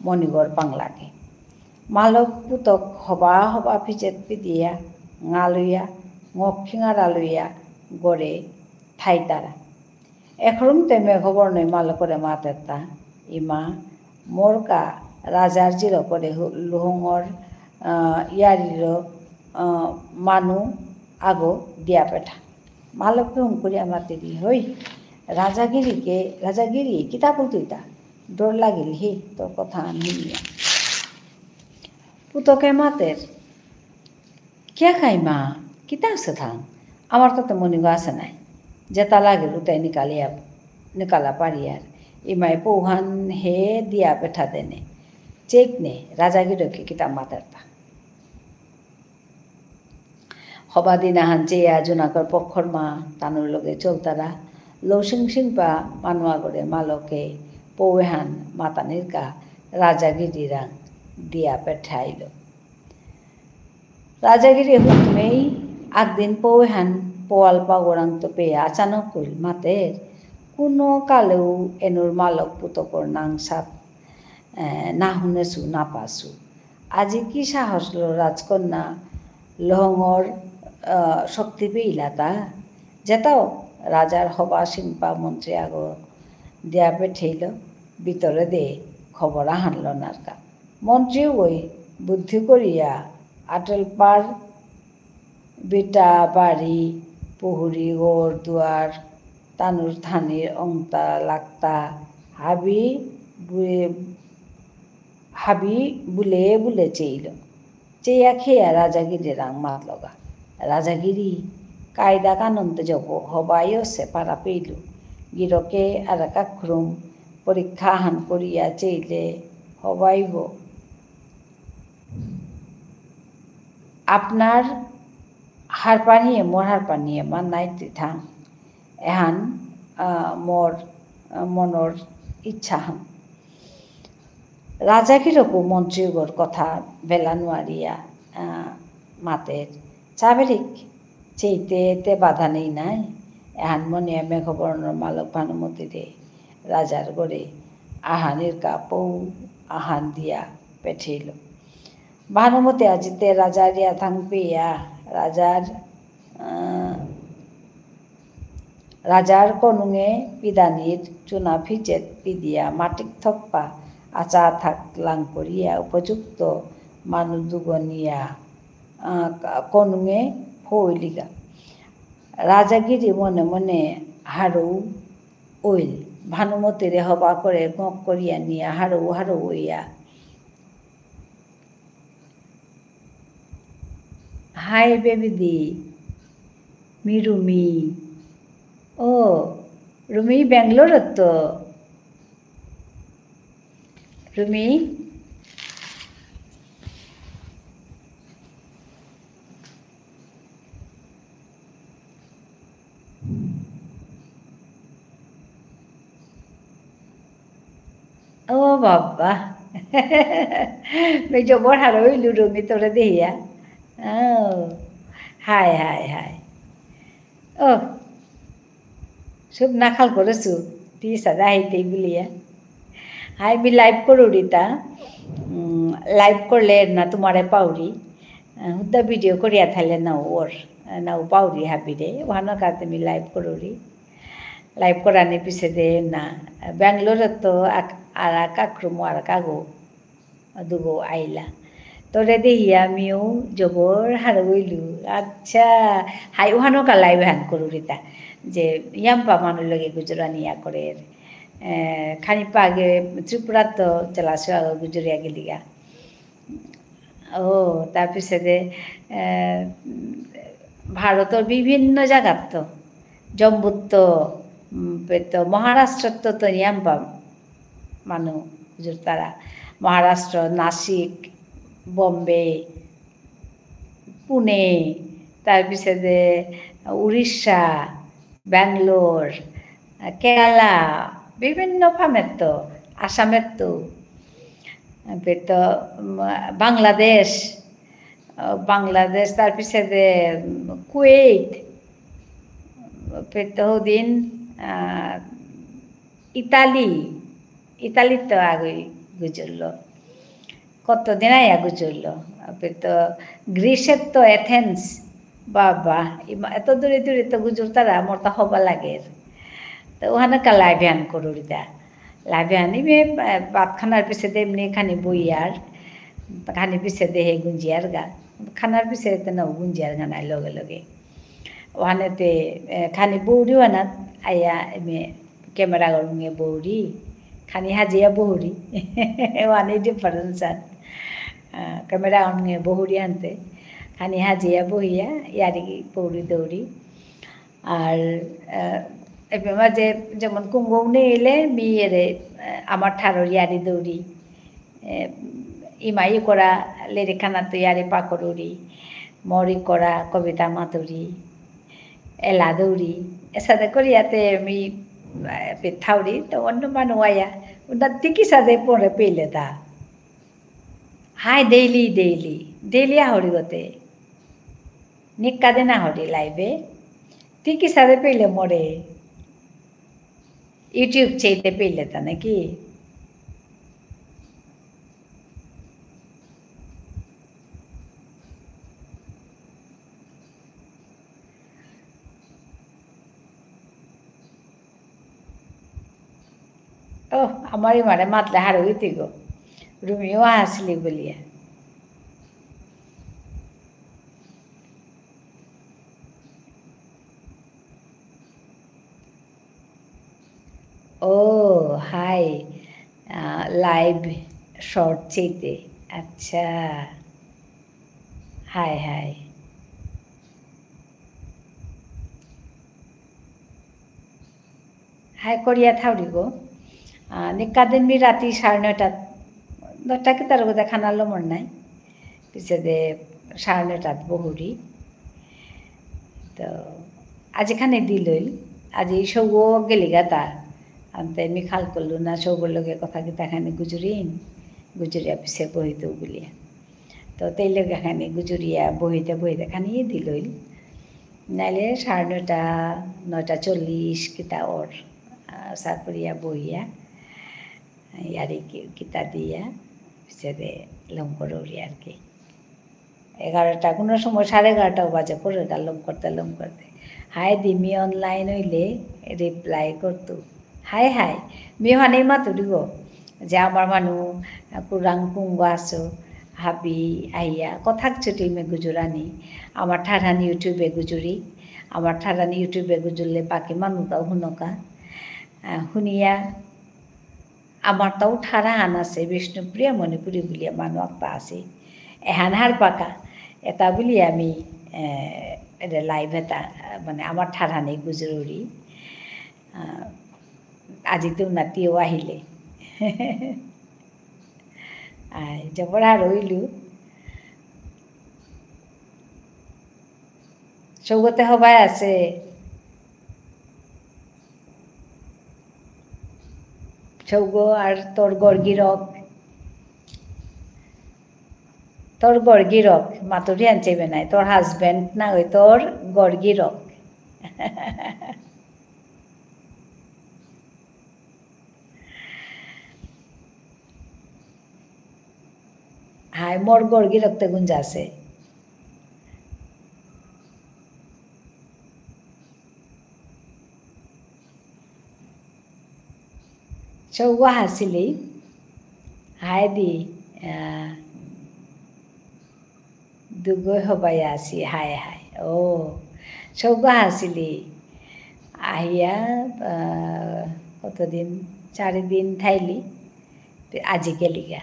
মণিগর পাংলাকে। মালক পুতক হবা হবা ফিজেত পিদিয়া, ঙালুয়া, ঙক্ষিঙারালুয়া, গরে থাইতারা। এখরুমতে মেঘবর্ণই মালকরে মাতেরতা, "ইমা, মোরকা রাজার জিরকরে হু-, লুহঙর, আহ, ইয়ারির, আহ, মানু আগো দিয়া পেঠা।" মালকে হুম করিয়া মাতেরি, "হই, রাজাগিরিকে, রাজাগিরি, কিতা বুলতুইতা? ডর লাগিল হি, তোর কথা আন হুনিয়া।" পুতকে মাতের, "কিয়া কাইমা, কিতা আছে থাং? আমার তাতে মণিগ আছে নাই। যেতা লাগে উতাই নিকালিয়া, নিকালা পারিয়ার। ইমাই পৌহান হে দিয়া পেঠা দেনে। চেক নে, রাজাগিরকে কিতা মাতেরতা।" হবা দিনাহান চেয়া জুনাকর পক্ষর মা তানুর লগে চলতারা। লৌসিং সিংপা মানুয়াগরে মালকে পৌহান মাতানিরকা রাজাগিরিরাং দিয়া পেঠাইল। রাজাগিরি হুতমেই আকদিন পৌহান পোয়াল পাগরাংত পেয়া আচানক কইল মাতের, "কোনো কালেও এনুর মালক পুতকর নাং সাত, এ, না হুনেসু, না পাসু। আজি কি সাহসলো রাজকন্যা লহঙর, আহ, শক্তি পেইলাতা?" যেতাও রাজার হবা সিংপা মন্ত্রী আগো দিয়া পেঠেইল, ভিতরে দে খবর আহানলো নারকা। মন্ত্রীগই বুদ্ধি করিয়া আটলপার বিটা বাড়ি, পুহুরি, ঘর দুয়ার, তানুর থানির অংতা লাক্তা, হাবি বুলে, হাবি বুলে বুলে চেইল। চেয়া খেয়া রাজাগিরিরাং মাতলগা। রাজাগিরি, কায়দা কানুনতে জব, হবাইও সে পারা পেইল। গিরকে আর কাখরুম পরীক্ষা হান করিয়া চেইলে হবাইব। আপনার হারপানিয়ে, মোর হারপানিয়ে, মা নাই তি থাং। এহান, আহ, মোর, আহ, মনর ইচ্ছা হান। রাজাগিরকু মন্ত্রীগর কথা বেলা নুয়ারিয়া, আহ, মাতের। চাবেরিক, চেইতে তে বাধা নেই নাই। এহান মনে মেঘবর্ণ মালক ভানুমতিরে রাজার গরে আহানির কাপৌ আহান দিয়া পেঠেইল। ভানুমতি আজিতে রাজার ইয়া থাং পেয়া, রাজার, আহ, রাজার কনুঙে পিদানির চুনা ফিজেত পিদিয়া মাটিক থপ্পা আচা থাক লাং করিয়া উপযুক্ত মানু দুগনিয়া, আহ, কা-, কনুঙে ফইলিগা। রাজাগিরি মনে মনে হারৌ অইল। ভানুমতিরে হবা করে গক করিয়া নিয়া হারৌ হারৌ অইয়া। হাই বেবি দি, মি রুমি। ও, রুমি ব্যাঙ্গালোরত তো। রুমি? ও বাবা। মি জবর হারৌ ইলু রুমি তোরে দেহিয়া। ও, হাই, হাই, হাই। ও, সুপ না খাল করেসু, তি সাদা হাইতেই বুলিয়া। হাই, মি live করুরিতা। উম, live করলে না তোমারে পাউরি। আহ, হুদ্দা video করিয়া থাইলে নাও ওর, আহ, নাও পাউরি হাবিরে। ওহানো কাতে মি live করুরি। Live করানি পিছেদে না। ব্যাঙ্গালোরে তো আক-, আর কাকরুমো আর কাগো। দুগো আইলা। তোরে দেহিয়া মিউ জবর হারৌইলু। আচ্ছা, হাই ওহানো কা live হান করুরিতা। যে ইয়াম্পা মানু লগে গুজরানি ইয়া করের। এ, খানি পাগে ত্রিপুরা তো চালাসু আগে গুজরিয়া গেলিগা। ও, তার পিছেদে, এ, ভারতর বিভিন্ন জাগাত তো, জম্বুত্ত, উম, পেত মহারাষ্ট্রত্ত তো ইয়াম্পা মানু গুজরতারা। মহারাষ্ট্র, নাসিক, বোম্বে, পুনে, তার পিছেদে উড়িষ্যা, ব্যাঙ্গালোর, কেরালা, বিভিন্ন ফামেত্ত, আসামেত্ত, পেত, উম, বাংলাদেশ, আহ, বাংলাদেশ, তার পিছেদে, উম, কুয়েত, পেত হদিন, আহ, ইতালি, ইতালিত্ত আগই গুজরল। কতদিন আয়া গুজরল। আবে তো গ্রিসেত্ত এথেন্স, বাবা, ইমা-, এত দূরে দূরে তো গুজরতারা, মোর তো হবা লাগের। তো ওহানে কা live হান করুরিতা। Live হান ইমে, আহ, ভাত খানার পিছেদে এমনি খানি বইয়ার, খানি পিছেদে হে গুঞ্জিয়ার গা। খানার পিছেদে না গুঞ্জিয়ার গা নাই লগে লগে। ওহানেতে, এ, খানি বৌরি ওহানাত আয়া এমে camera গরমে বৌরি, খানি হাজিয়া বৌরি। ওহানে difference আন। আ, camera গরমে বৌরি আনতে। খানি হাজিয়া বহিয়া, ইয়ারি বৌরি দৌরি। আর, আ, এবে মাঝে যেমন কুঙ্গৌ নেইলে মি এরে, আ, আমার ঠারর ইয়ারি দৌরি। এ, ইমাই করা লেরিক খানা তৈয়ারি পাকরুরি, মরি করা কবিতা মাতুরি, এলা দৌরি, এসাদে করিয়াতে আমি, এ, পিঠাউরি, তো অন্য মানু আয়া, উনা তিকি সাদে পরে পেলে দা। হাই daily, daily, daily আহরি গতে। নিকা দিন আহরি live এ। তিকি সাদে পেলে মরে। YouTube চেইতে পেলে তা নাকি? ও, আমার ইমারে মাতলে হারৌ ইতি গো। রুমিও আসলি বুলিয়া। ও, হাই। আ, live short চেইতে। আচ্ছা। হাই, হাই। হাই করিয়া থাউরি গো। আ, নিকা দিন মি রাতি সাড়ে নয়টা, দশটা কিতার বোধহয় খানা লমর নাই। পিছেদে সাড়ে নয়টাত বহুরি। তো, আজি খানি দিলইল। আজি সৌগ গেলিগা তা। আনতে মি খাল করলু না সৌগর লগে কথা কিতা খানি গুজরিন। গুজরিয়া পিছে বহিতৌ বুলিয়া। তো তেই লগে খানি গুজরিয়া বহিতে বহিতে খানি দিলইল। নাইলে সাড়ে নয়টা, নয়টা চল্লিশ কিতা ওর, আ, চাকরিয়া বহিয়া, ইয়ারি কি-, কিতা দিয়া, পিছেদে লম করুরি আর কি। এগারোটা, কোনো সময় সাড়ে এগারোটাও বাজে, করে গা লম করতে, লম করতে। হাই দি মি online হইলে reply করতু। হাই হাই, মি হানি মাতুরি গো। যে আমার মানু, আ, কুরাং কুঙ্গ আসো, হাবি, আইয়া, কথাক ছুটি মে গুজরানি। আমার ঠারহান YouTube এ গুজরি। আমার ঠারহান YouTube এ গুজরলে বাকি মানু তাও হুনকা। আ, হুনিয়া, আমার তাও ঠারহান আছে, বিষ্ণুপ্রিয়া মণিপুরী বুলিয়া মানু একটা আছে। এহান হারপাকা, এটা বুলি আমি, এ, এটা live এটা, মানে আমার ঠারহানি গুজরুরি। আ, আজি তো নাতিও আহিলে। আই, জবর হারৌ ইলু। সৌগতে হবাই আছে। সৌগ আর তোর গড়গিরক। তোর গড়গিরক, মাতুরি আনছে বেনাই। তোর husband না ওই তোর গড়গিরক। হাই, মোর গর গিরকতে গুঞ্জাসে। সৌগ আহাসিলি, হাই দি, আহ, দুগই হবাই আসি, হাই হাই। ও, সৌগ আহাসিলি, আহিয়া, আহ, কতদিন, চারি দিন থাইলি, আজি গেলিগা।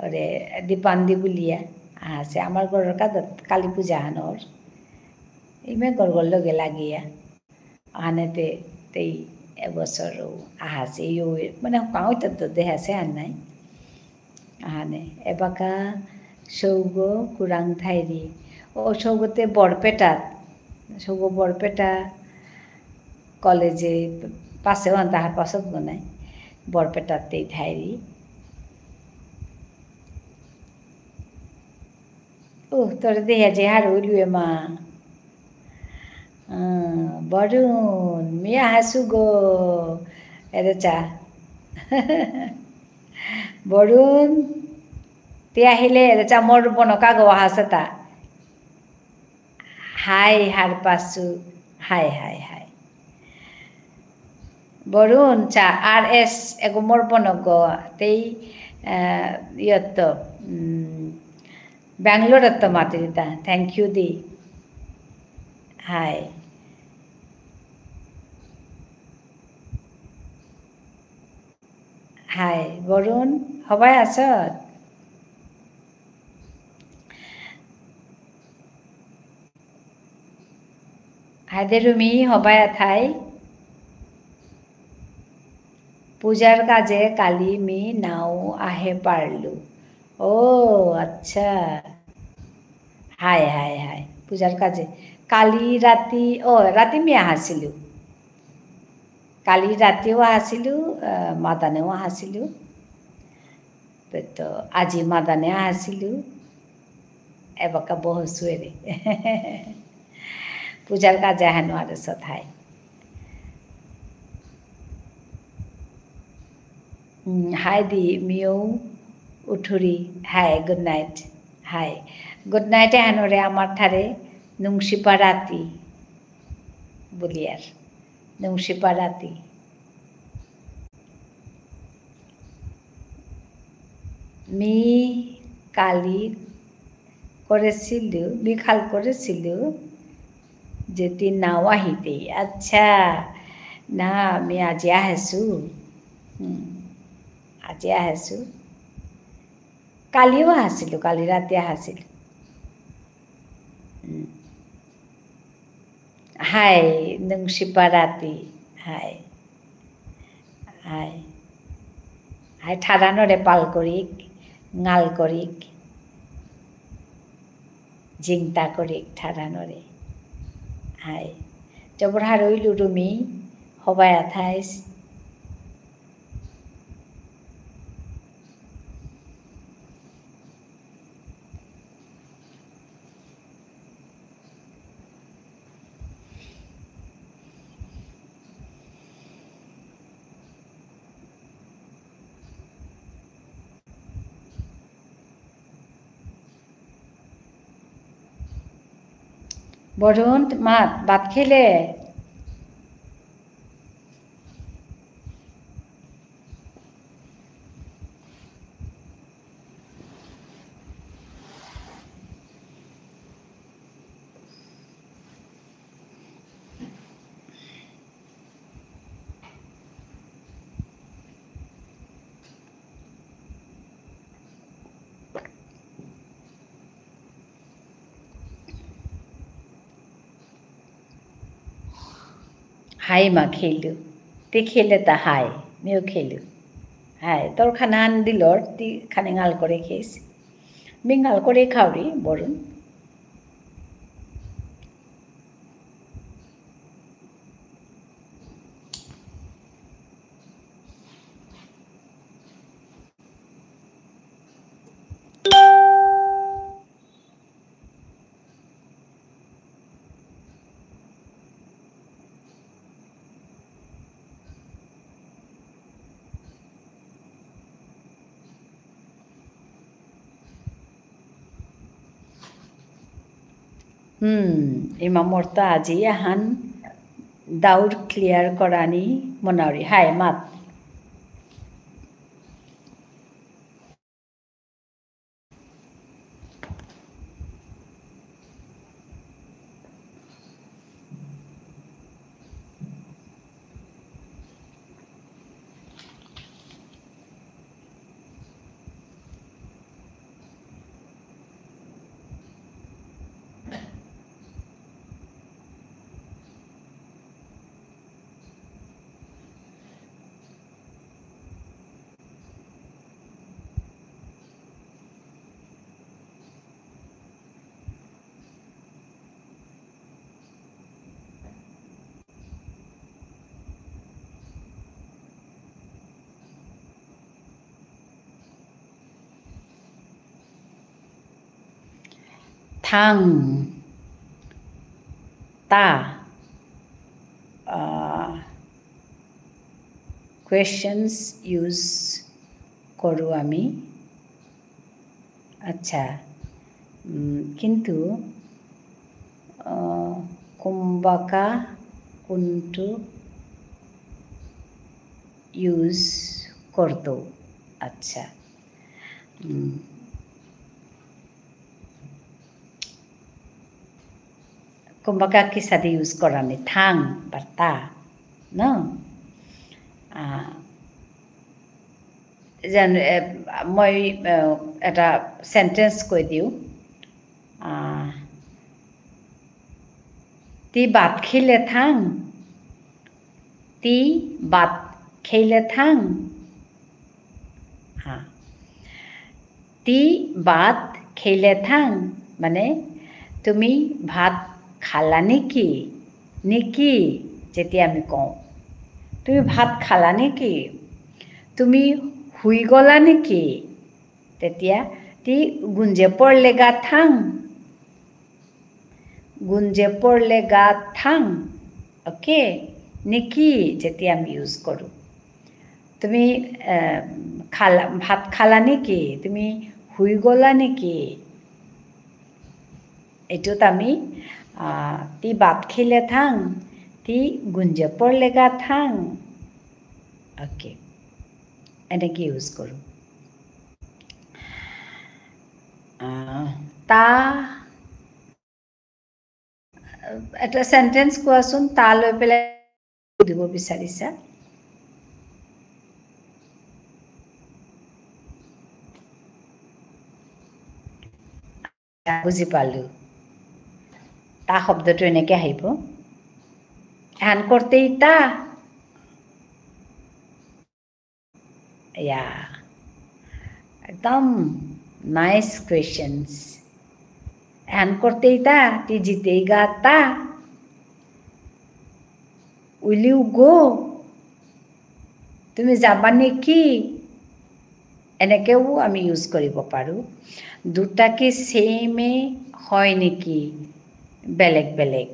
ওরে দীপান্দি বুলিয়া আহাসে আমার ঘরর কাদত কালী পূজা হানর। ইমে ঘর ঘর লগে লাগিয়া। আহানেতে তেই এবছর আহাসে, ইয়ো, মানে, কাউই তো তো দেহাসে আর নাই। আহানে, এবাকা সৌগ কুরাং থাইরি। ও সৌগতে বরপেটাত। সৌগ বরপেটা কলেজে পাশে ওহান তাহার পাশত গনাই। বরপেটাতেই থাইরি। উহ, তোরে দেহে যে হারৌ ইলুয়ে মা। আহ, বরুণ, মি আহাসু গো। এরে চা। বরুণ, তি আহিলে এরে চা মোর বনকা গো আহাসেতা। হাই, হারপাসু। হাই, হাই, হাই। বরুণ, চা, আর এস, এগো মোর বনগ, তেই, আহ, ইয়ত, উম, ব্যাঙ্গালোরত মাতুরিতা। Thank you দি। হাই। হাই, বরুণ, হবাই আসত? হাই দে রুমি, হবাই আথাই? পূজার কাজে কালি মি নাও আহে পারলু। ও, আচ্ছা। হাই, হাই, হাই। পূজার কাজে। কালি রাতি, ও, রাতি মি আহাসিলু। কালি রাতিও আহাসিলু, আহ, মাদানেও আহাসিলু। তো আজি মাদানে আহাসিলু, এবাকা বহসুয়েরে। পূজার কাজে আহানো আরে সথাই। উম, হাই দি, মিও উঠুরি, হাই, good night। হাই। Good night এহানরে আমার ঠারে নুংশিপা রাতি বুলিয়ার। নুংশিপা রাতি। মি কালি করেসিলু, মি খাল করেসিলু যে তি নাও আহিতে। আচ্ছা, না, মি আজি আহেসু। হুম, আজি আহেসু। কালিও আহাসিলু, কালি রাতি আহাসিলু। হুম। হাই, নুংশিপা রাতি। হাই। হাই। হাই, ঠারানরে পাল করিক, ঙাল করিক, জিংতা করিক, ঠারানরে। হাই। জবর হারৌ ইলু রুমি, হবাই আথাইস। বরুণ, মা, ভাত খেলে? হাই মা খেলু। তি খেলে তা হাই, মিও খেলু। হাই, তোর খানান দিলর, তি খানে ঙাল করে খেস। মি ঙাল করে খাওরি, বরুণ। হুম, ইমা মোরতা আজি আহান doubt clear করানি মনাউরি। হাই মাত। থাং। তা। আহ, questions use করু আমি। আচ্ছা। উম, কিন্তু, আহ, কুম্বাকা কোনটো use করতো? আচ্ছা। উম। কুম্বাকা কিসাদে use করানি? থাং বা তা, ন? আহ, যেন, এ, মই, এ, এটা sentence কৈ দিওঁ। আহ, তি ভাত খেইলে থাং। তি ভাত খেইলে থাং। হা। তি ভাত খেইলে থাং, মানে, তুমি ভাত খালা নেকি? নেকি, যেতিয়া আমি কওঁ। তুমি ভাত খালা নেকি? তুমি শুই গলা নেকি? তেতিয়া তি গুঞ্জে পড়লেগা থাং। গুঞ্জে পড়লেগা থাং। অকে? নেকি যেতিয়া আমি use কৰো। তুমি, এ, খালা, ভাত খালা নেকি? তুমি শুই গলা নেকি? এইটোত আমি, আ, তি ভাত খেইলে থাং, তি গুঞ্জে পড়লেগা থাং। অকে। এনেকে use কৰো। আ, তা এটা sentence কোৱাচোন, তা লৈ পেলাই সুধিব বিচাৰিছা। বুজি পালো। তা শব্দটো এনেকে আহিব। এহান করতেই তা। ইয়া। একদম nice questions। এহান করতেই তা, তি জিতেইগা তা। Will you go? তুমি যাবা নেকি? এনেকেও আমি use কৰিব পাৰোঁ। দুটা কি same এ হয় নেকি? বেলেগ বেলেগ।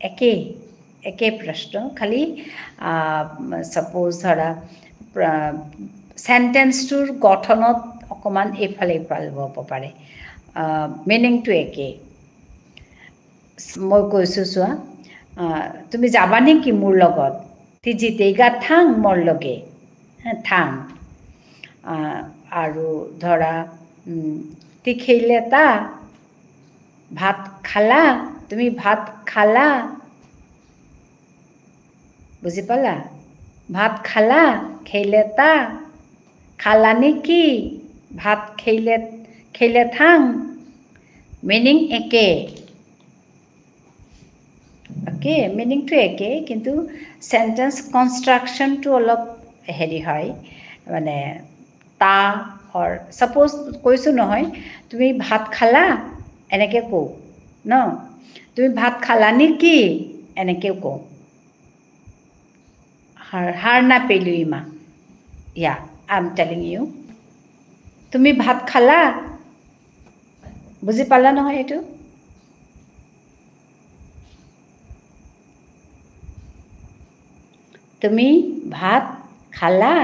একে, একে প্ৰশ্ন, খালি, আহ, suppose ধৰা, প্ৰ-, sentence টোৰ গঠনত অকণমান এইফালে ইফালে হ'ব পাৰে। আহ, meaning টো একে। মই কৈছোঁ চোৱা, আহ, তুমি যাবা নেকি মোৰ লগত? তি জিতেইগা থাং মোৰ লগে। হা, থাং। আহ, আৰু ধৰা, উম, তি খেইলে তা, ভাত খালা? তুমি ভাত খালা? বুজি পালা? ভাত খালা? খেইলে তা? খালা নেকি? ভাত খেইলে, খেইলে থাং? Meaning একে। অকে, meaning টো একে, কিন্তু sentence construction টো অলপ হেৰি হয়, মানে তা অৰ, suppose কৈছোঁ নহয়, তুমি ভাত খালা? এনেকে কওঁ, ন? তুমি ভাত খালা নেকি? এনেকেও কওঁ। হাৰ, হাৰ নাপেলু ইমা। Yeah, I am telling you. তুমি ভাত খালা? বুজি পালা নহয় এইটো? তুমি ভাত খালা?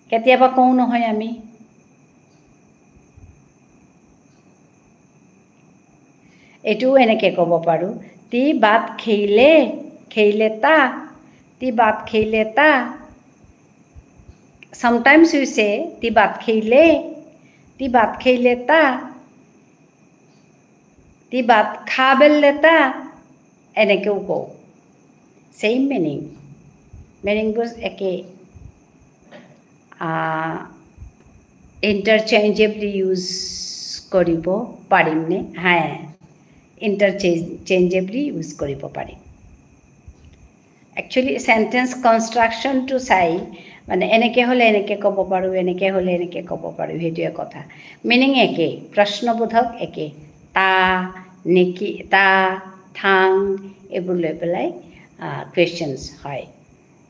কেতিয়াবা কওঁ নহয় আমি। এইটো এনেকে ক'ব পাৰোঁ, তি ভাত খেইলে, খেইলে তা, তি ভাত খেইলে তা। Sometimes we say, তি ভাত খেইলে, তি ভাত খেইলে তা, তি ভাত খাবেললে তা, এনেকেও কওঁ। Same meaning। Meaning বোৰ একে। আহ, interchangeably use কৰিব পাৰিম নে? হা, interchangeably use কৰিব পাৰিম। Actually, sentence construction টো চাই, মানে, এনেকে হ'লে এনেকে ক'ব পাৰোঁ, এনেকে হ'লে এনেকে ক'ব পাৰোঁ, সেইটোৱে কথা। Meaning একে, প্ৰশ্নবোধক একে। তা, নেকি, তা, থাং, এইবোৰ লৈ পেলাই, আহ, questions হয়।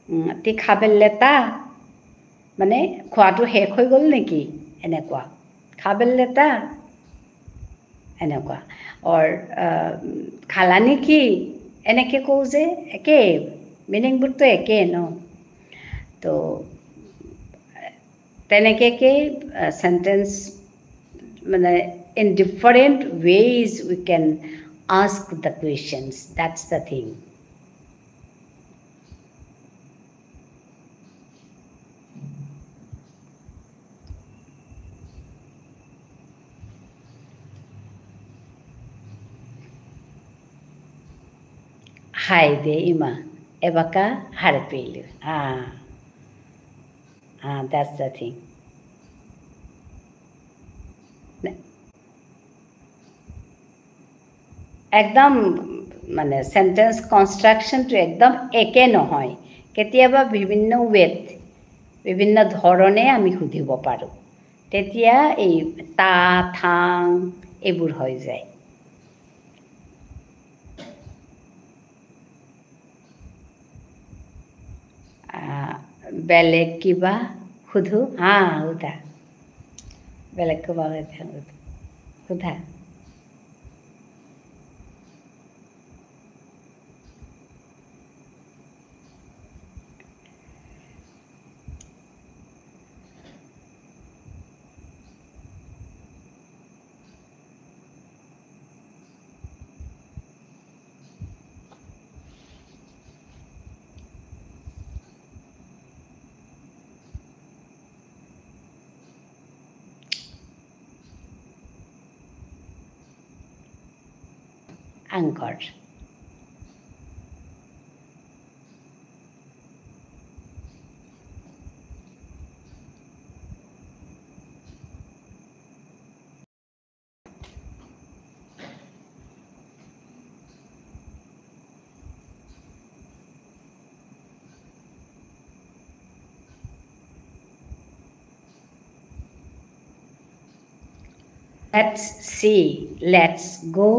উম, তি খাবেললে তা, মানে, খোৱাটো শেষ হৈ গ'ল নেকি? এনেকুৱা। খাবেললে তা, এনেকুৱা। Or, আহ, খালা নেকি? এনেকে কওঁ যে, একে, meaning বোৰতো একে ন? তো, তেনেকে কে, আহ, sentence, মানে, in different ways we can ask the questions. That's the thing. হাই দে ইমা, এবাকা হারপেইলু। আ, আ, that's the thing. একদম, মানে, sentence construction টো একদম একে নহয়। কেতিয়াবা বিভিন্ন ৱেত, বিভিন্ন ধৰণে আমি সুধিব পাৰোঁ। তেতিয়া এই তা, থাং এইবোৰ হৈ যায়। আহ, বেলেগ কিবা সুধো? হা, সোধা। বেলেগ কিবা সুধা, সোধা। Anchor. Let's see, let's go,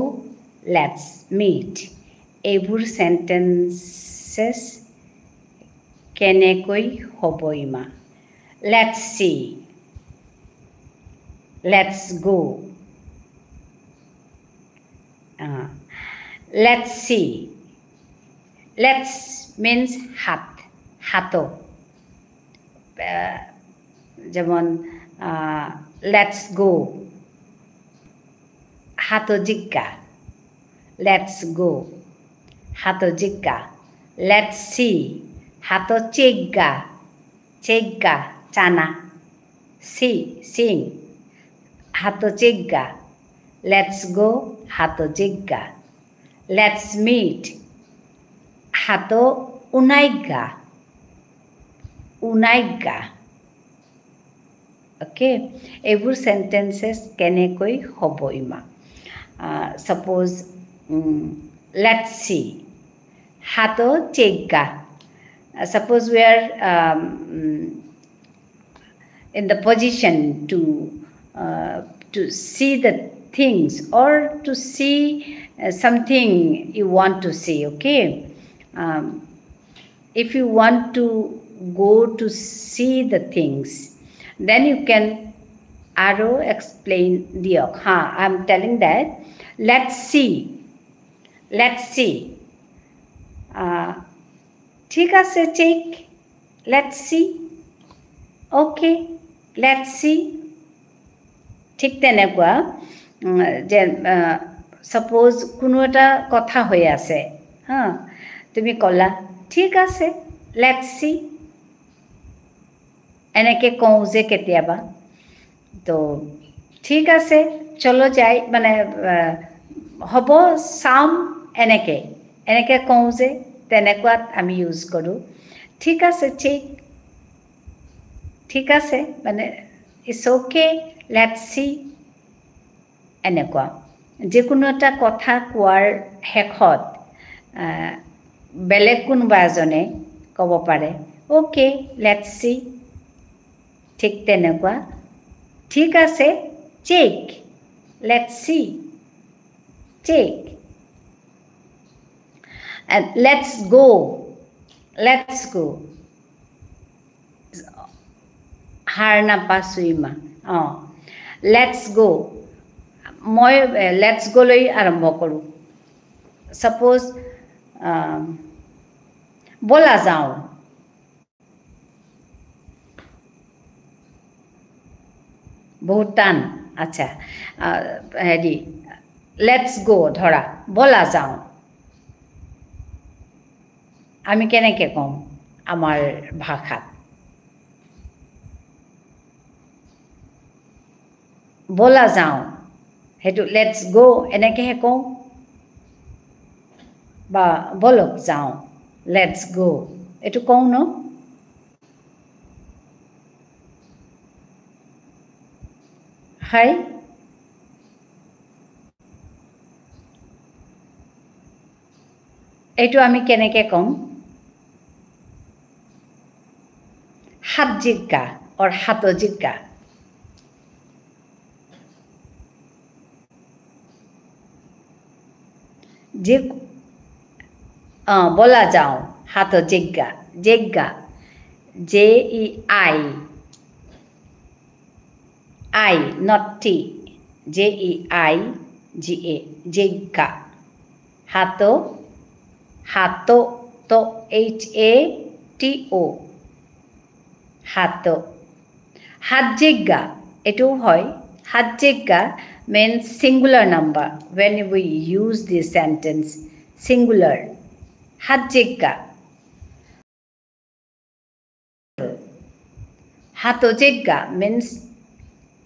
let's meet. এইবোৰ sentences কেনেকৈ হ'ব ইমা? Let's see. Let's go. Ah, let's see. Let's means হাত, হাতো। আহ, যেমন, আহ, let's go. হাতো জিগা। Let's go. হাতো জিগা। Let's see. হাতো চেগা। চেগা, চানা। See, seeing. হাতো চেগা। Let's go. হাতো চেগা। Let's meet. হাতো উনাইগা। উনাইগা। Okay? এইবোৰ sentences কেনেকৈ হ'ব ইমা? আহ, suppose, উম, let's see. হাতো চেগা। Uh, suppose we are, um, in the position to, uh, to see the things or to see, uh, something you want to see, okay? Um, if you want to go to see the things, then you can আরো explain দিয়ক। হ্যাঁ, I am telling that, let's see, let's see. আহ, ঠিক আছে, check. Let's see. Okay, let's see. ঠিক তেনেকুৱা, উম, যে, আহ, suppose কোনো এটা কথা হৈ আছে, হা? তুমি ক'লা, "ঠিক আছে, let's see।" এনেকে কওঁ যে কেতিয়াবা। তো, "ঠিক আছে, চলো যাই", মানে, আহ, "হ'ব, চাম", এনেকে। এনেকে কওঁ যে, তেনেকুৱাত আমি use কৰোঁ। "ঠিক আছে, চেক।" ঠিক আছে, মানে, "It's okay, let's see।" এনেকুৱা। যিকোনো এটা কথা কোৱাৰ শেষত, আহ, বেলেগ কোনোবা এজনে ক'ব পাৰে, "Okay, let's see।" ঠিক তেনেকুৱা। "ঠিক আছে, check." Let's see। Check. And let's go। Let's go। সাৰ নাপাচুই মা। অ। Let's go। মই, এ, let's go লৈ আৰম্ভ কৰোঁ। Suppose, আম, ব'লা যাওঁ। বহুত টান। আচ্ছা। আ, হেৰি, let's go ধৰা, ব'লা যাওঁ। আমি কেনেকে কওঁ আমাৰ ভাষাত? ব'লা যাওঁ। সেইটো let's go এনেকেহে কওঁ। বা ব'লক যাওঁ, let's go। এইটো কওঁ ন? হাই। এইটো আমি কেনেকে কওঁ? হাত জিকা or হাত জিকা। যে, আহ, ব'লা যাওঁ, হাত জেগা, জেগা, J E I, I, not T, J E I G A, জেগা। হাত, হাত, তো H A T O, হাত। হাত জেগা, এইটো হয়, হাত জেগা means singular number when we use this sentence, singular। হাত জেগা। হাত জেগা means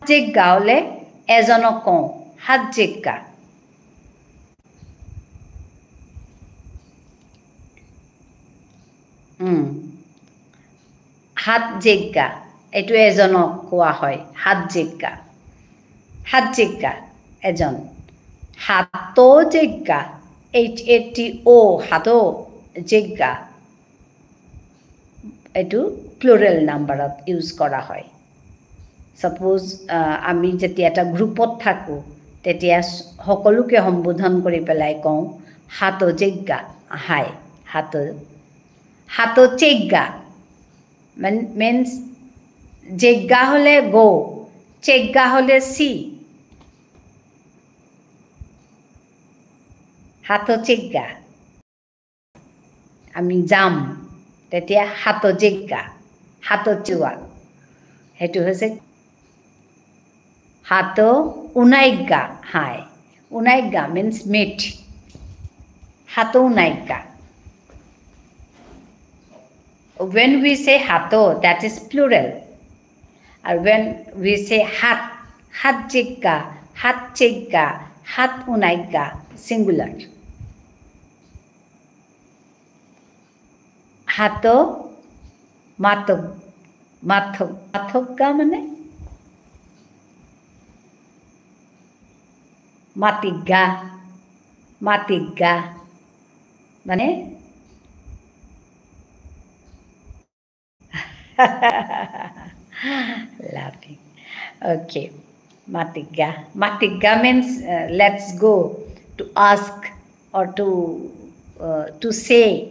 জেগা হ'লে এজনক কওঁ, হাত জেগা। উম। হাত জেগা, এইটো এজনক কোৱা হয়, হাত জেগা। হাত জেগা, এজন। হাত জেগা, H A T O, হাত জেগা। এইটো plural numberত use কৰা হয়। Suppose, আহ, আমি যেতিয়া এটা গ্ৰুপত থাকোঁ, তেতিয়া স-, সকলোকে সম্বোধন কৰি পেলাই কওঁ, হাত জেগা, হাই, হাত, হাত চেগা। মানে, means, জেগা হ'লে go, চেগা হ'লে see। হাত চেগা। আমি যাম, তেতিয়া হাত জেগা, হাত চোৱা। সেইটো হৈছে হাত উনাইগা, হাই। উনাইগা means meet। হাত উনাইগা। When we say হাত, that is plural. R when we say হাত, হাত জেগা, হাত চেগা, হাত উনাইগা, singular। হাত মাতক, মাতক, মাতকগা মানে? মাতিগা, মাতিগা। মানে? Laughing. Okay. মাতিগা। মাতিগা means, uh, let's go to ask or to, uh, to say,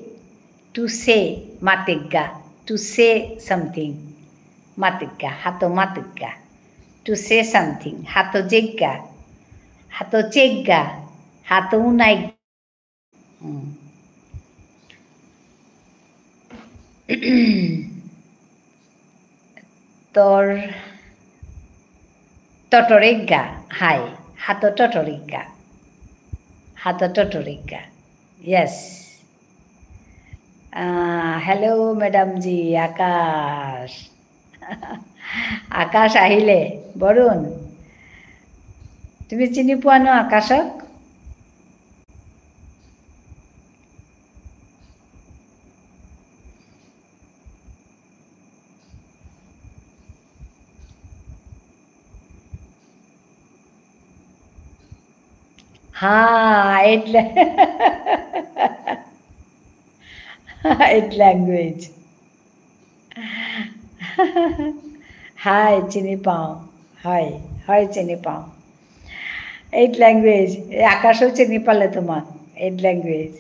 to say, মাতিগা, to say something. মাতিগা, হাত মাতিগা। To say something. হাত জেগা। হাত চেগা। হাত উনাই। উম। তোর টটরিগা, হাই, হাত টটরিগা। আতা টটরিকা। Yes. আহ, hello, madam জি, আকাশ। আকাশ আহিলে, বরুণ। তুমি চিনি পোৱা ন আকাশক? হা, eight la-, eight language. হাই, চিনি পাও। হাই, হাই, চিনি পাও। Eight language. এ আকাশও চিনি পালে তোমার। Eight language.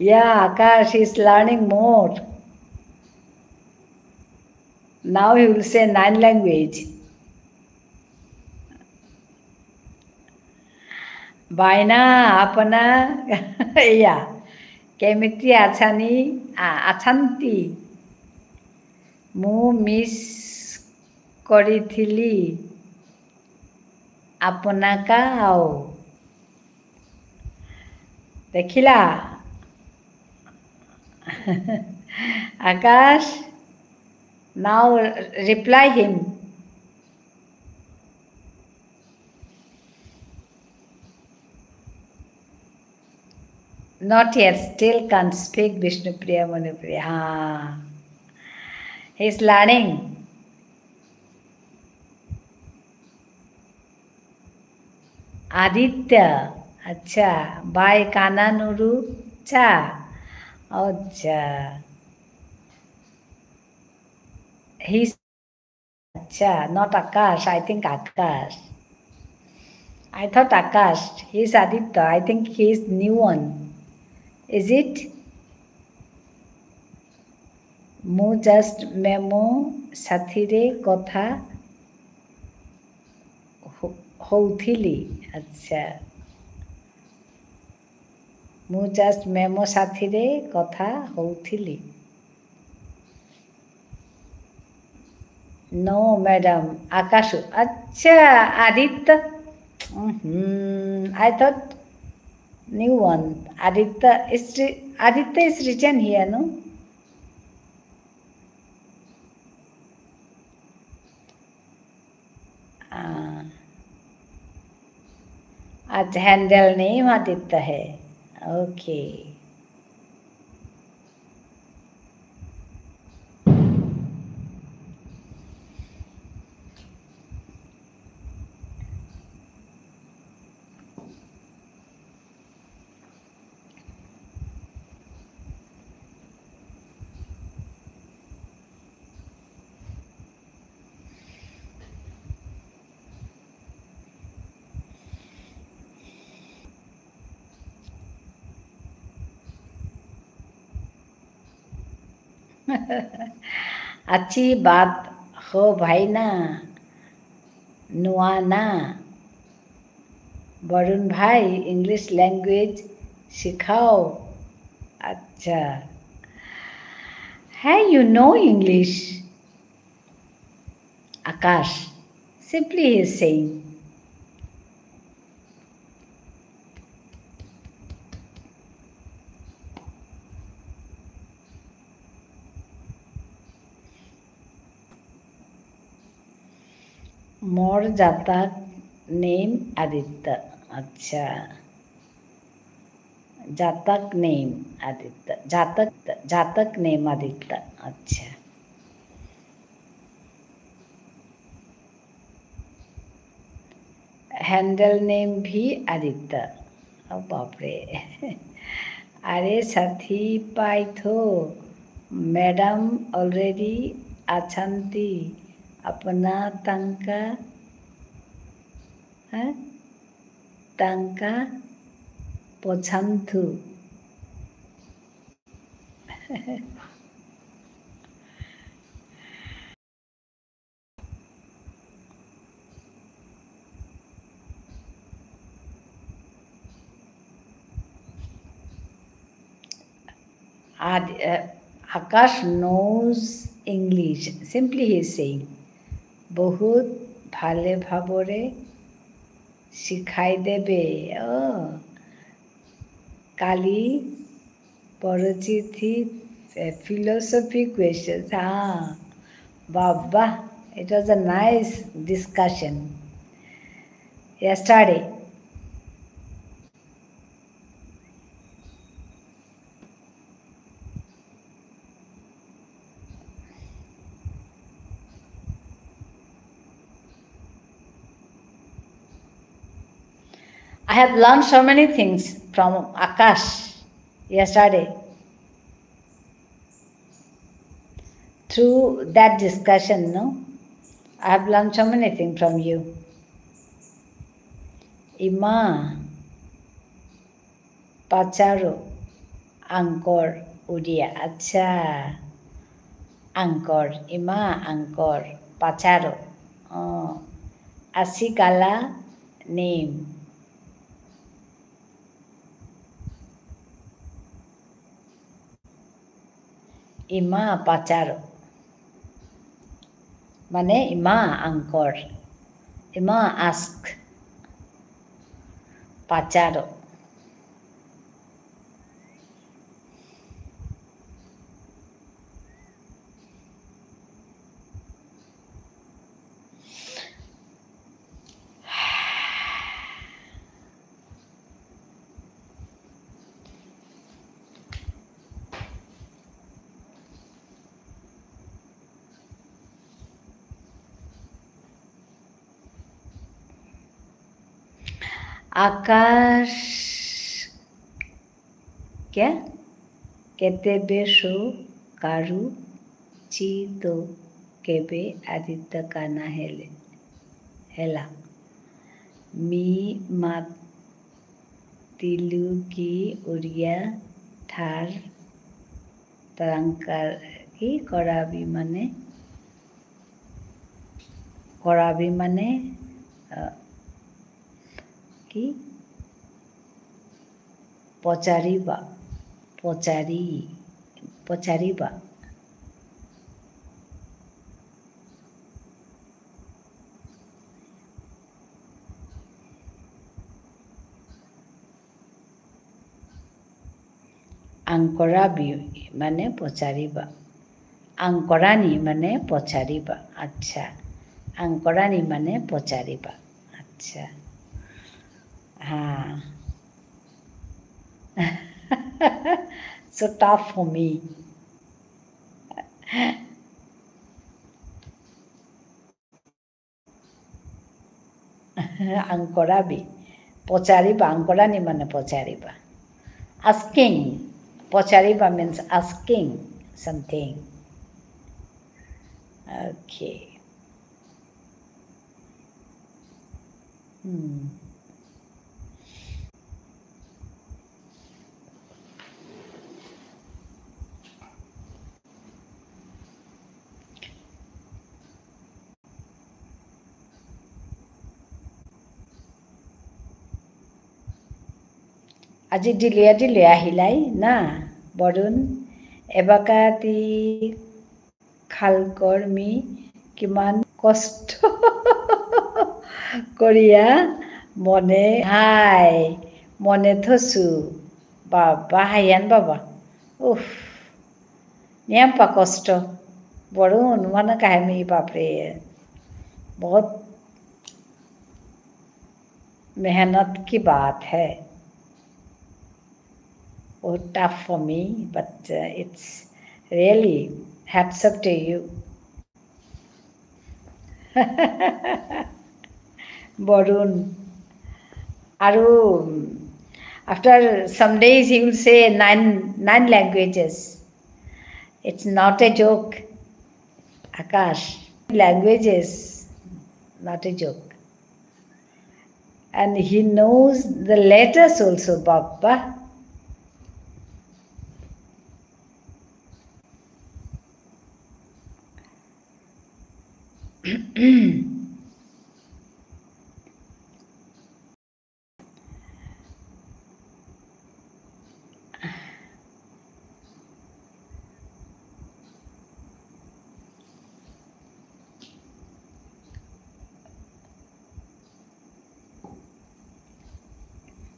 Yeah, Akash is learning more. Now he will say nine language. বাইনা, আপনা, ইয়া। কেমিতি আছানি, আ-, আছান্তি। মু miss করিথিলি। আপনাকাও। দেখিলা? আকাশ, now reply him. Not yet, still can't speak Bishnupriya Manipriya. হ্যাঁ। He is learning. আদিত্য, আচ্ছা, বাই কানা নুরু চা, আচ্ছা। He's, আচ্ছা, not Akash, I think Akash. I thought Akash, he's Aditya, I think he's new one. Is it? মু just মেমো সাথীরে কথা হ-, হৌথিলি। আচ্ছা। মু just মেমো সাথীরে কথা হৌথিলি। No, madam. আকাশ। আচ্ছা, আদিত্য। হুম, I thought new one. Aditya is wri-, Aditya is written here, no? আহ, আচ্ছা, handle name আদিত্য হে। Okay. अच्छी बात हो भाई ना, नुआ ना। বরুণ ভাই, English language শিখাও। আচ্ছা। হ্যাঁ, you know English. Akash, simply he is saying. মোর জাতক name আদিত্য। আচ্ছা। জাতক name আদিত্য। জাতক, জাতক name আদিত্য। আচ্ছা। Handle name ভি আদিত্য। ও বাপরে। আরে সাথী পাইথো, madam already আছান্তি। আপনা তাঙ্কা, হ্যাঁ? তাঙ্কা পছান্থু। Ad-, uh, Akash knows English. Simply he is saying, বহুত ভালে ভাবরে শিখাই দেবে। Oh, কালি পরচিথি, এ, philosophy questions. হ্যাঁ, বাবা, it was a nice discussion yesterday. I have learned so many things from Akash yesterday. Through that discussion, no? I have learned so many things from you. ইমা, পাচারো, আঙকর, উড়িয়া, আচ্ছা। আঙকর, ইমা, আঙকর, পাচারো। অ, আসি গালা, name. ইমা পাচারো। মানে ইমা আঙকর। ইমা ask. পাচারো। আকাশ কে? কেতেবে সো কারু চিতো কেবে আদিত্য কানা হেলে। হেলা। মি মাতিলু কি উড়িয়া ঠার তরাংকার কি করাবি মানে, করাবি মানে, আহ, কি? পচারিবা, পচারি, পচারিবা। আঙকরাবি মানে পচারিবা। আঙকরানি মানে পচারিবা। আচ্ছা। আঙকরানি মানে পচারিবা। আচ্ছা। হ্যাঁ। So tough for me. আঙকরাবি। পচারিবা, আঙকরানি মানে পচারিবা। Asking. পচারিবা means asking something. Okay. Hmm. আজি ডিলিয়া ডিলিয়া আহিলাই না, বরুণ? এবাকা তি খাল কৰ মি কিমান কষ্ট কৰিয়া মনে, হাই, মনে থসু। বাবা, হাইয়ান বাবা। উফ। নিয়ামপা কষ্ট। বরুণ, মানে কাহে মি, বাপরে। বহুত मेहनत की बात है। Oh, tough for me, but, uh, it's really hats off to you. Varun. আৰু, after some days, he will say nine, nine languages. It's not a joke, Akash. Languages, not a joke. And he knows the letters also, বাবা।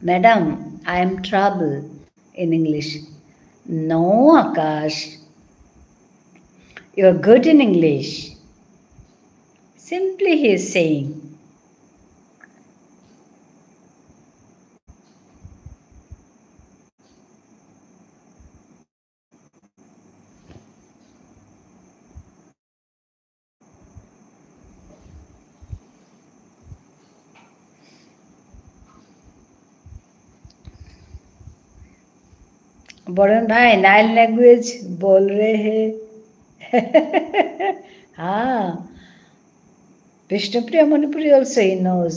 Madam, I am trouble in English. No, Akash. You are good in English. Simply he is saying. Varun ভাই, nine language बोल रहे हैं। हाँ, বিষ্ণুপ্রিয়া Manipuri also he knows।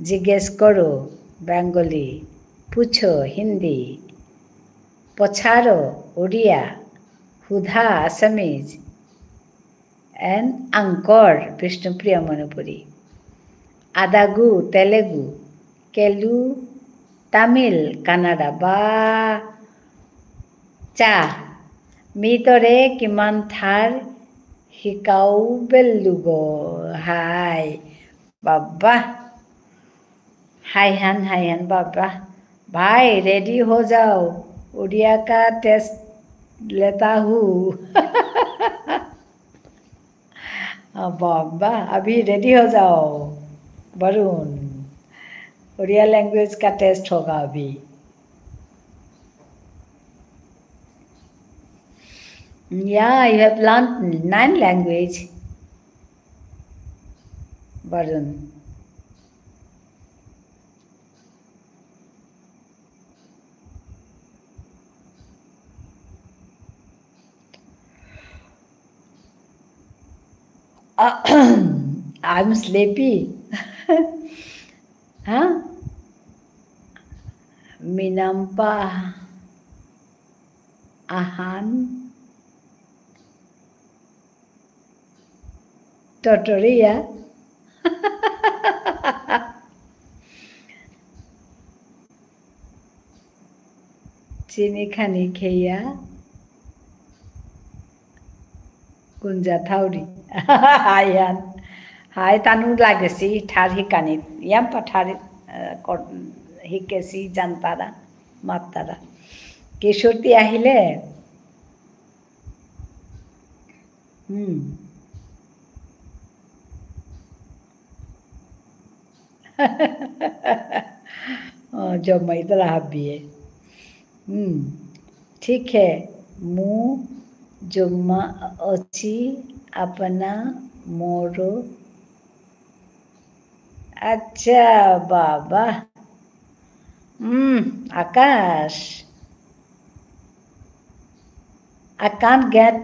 জিজ্ঞেস করো, Bengali। পুছো, হিন্দি। পছাড়ো, উড়িয়া। হুধা, Assamese। And আঙকর, বিষ্ণুপ্রিয়া মণিপুরী। আদাগু, তেলেগু। কেলু, তামিল, কানাডা। বা, চা। মি তরে কিমান ঠার হিকাউ বেলুগ। হাই। বাবা। হাই হান, হাই হান, বাবা। ভাই, ready हो जाओ। उड़िया का test लेता हूँ। आ, बाबा, अभी ready हो जाओ, वरुण। उड़िया language का test होगा अभी। Yeah, you have learned nine language, Varun. I'm sleepy. Huh? Minampa ahan. Totoria. চিনি খানি খেয়া কুঞ্জা থাউরি। হাই হান। হাই তানু লাগেসি ঠার হিকানি। ইয়াম্পা ঠার, আহ, কর-, হিকেসি জানতারা, মাত্তারা। কিশোরতি আহিলে হুম। ও, জম্মা ইতলা হাবিয়ে। হুম। ঠিক হে, মু জম্মা অচি আপনা মোরো। আচ্ছা, বাবা। হুম, আকাশ। I can't get,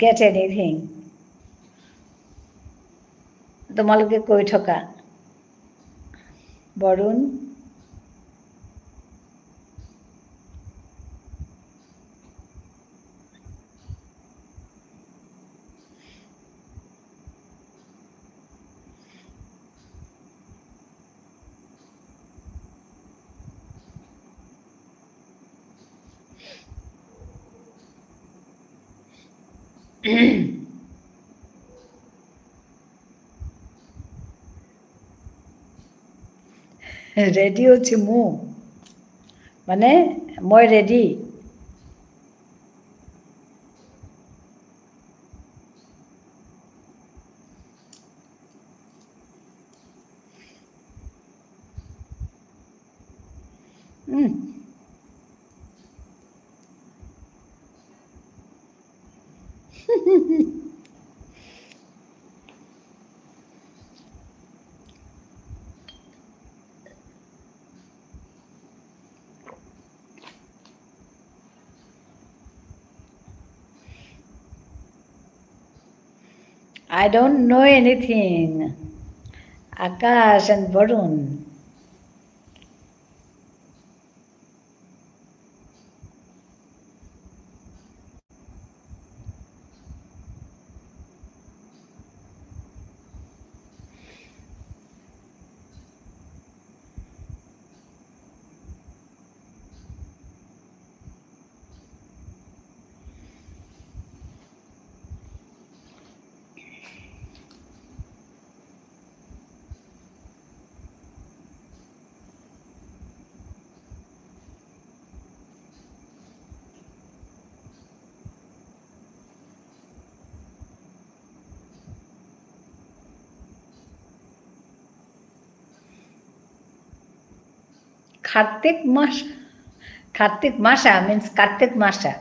get anything. তোমালোকে কৈ থকা। বৰুণ। Ready অছি মু। মানে, মই ready। Mm. I don't know anything. Akash and Varun. Kartik মাস, কার্তিক মাসা means কার্তিক মাসা।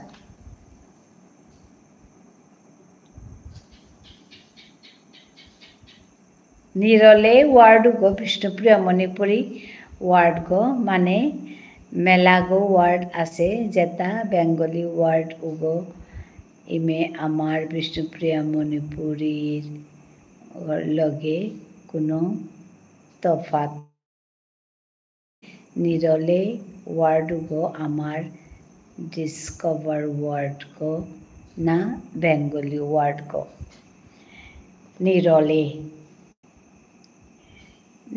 নিরলে word উগো বিষ্ণুপ্রিয়া মণিপুরী word গো, মানে মেলাগো word আছে, যেটা Bengali word উগো ইমে আমার বিষ্ণুপ্রিয়া মণিপুরীর লগে কোনো তফাৎ। নিরলে word গো আমার discover word গো না Bengali word গো। নিরলে।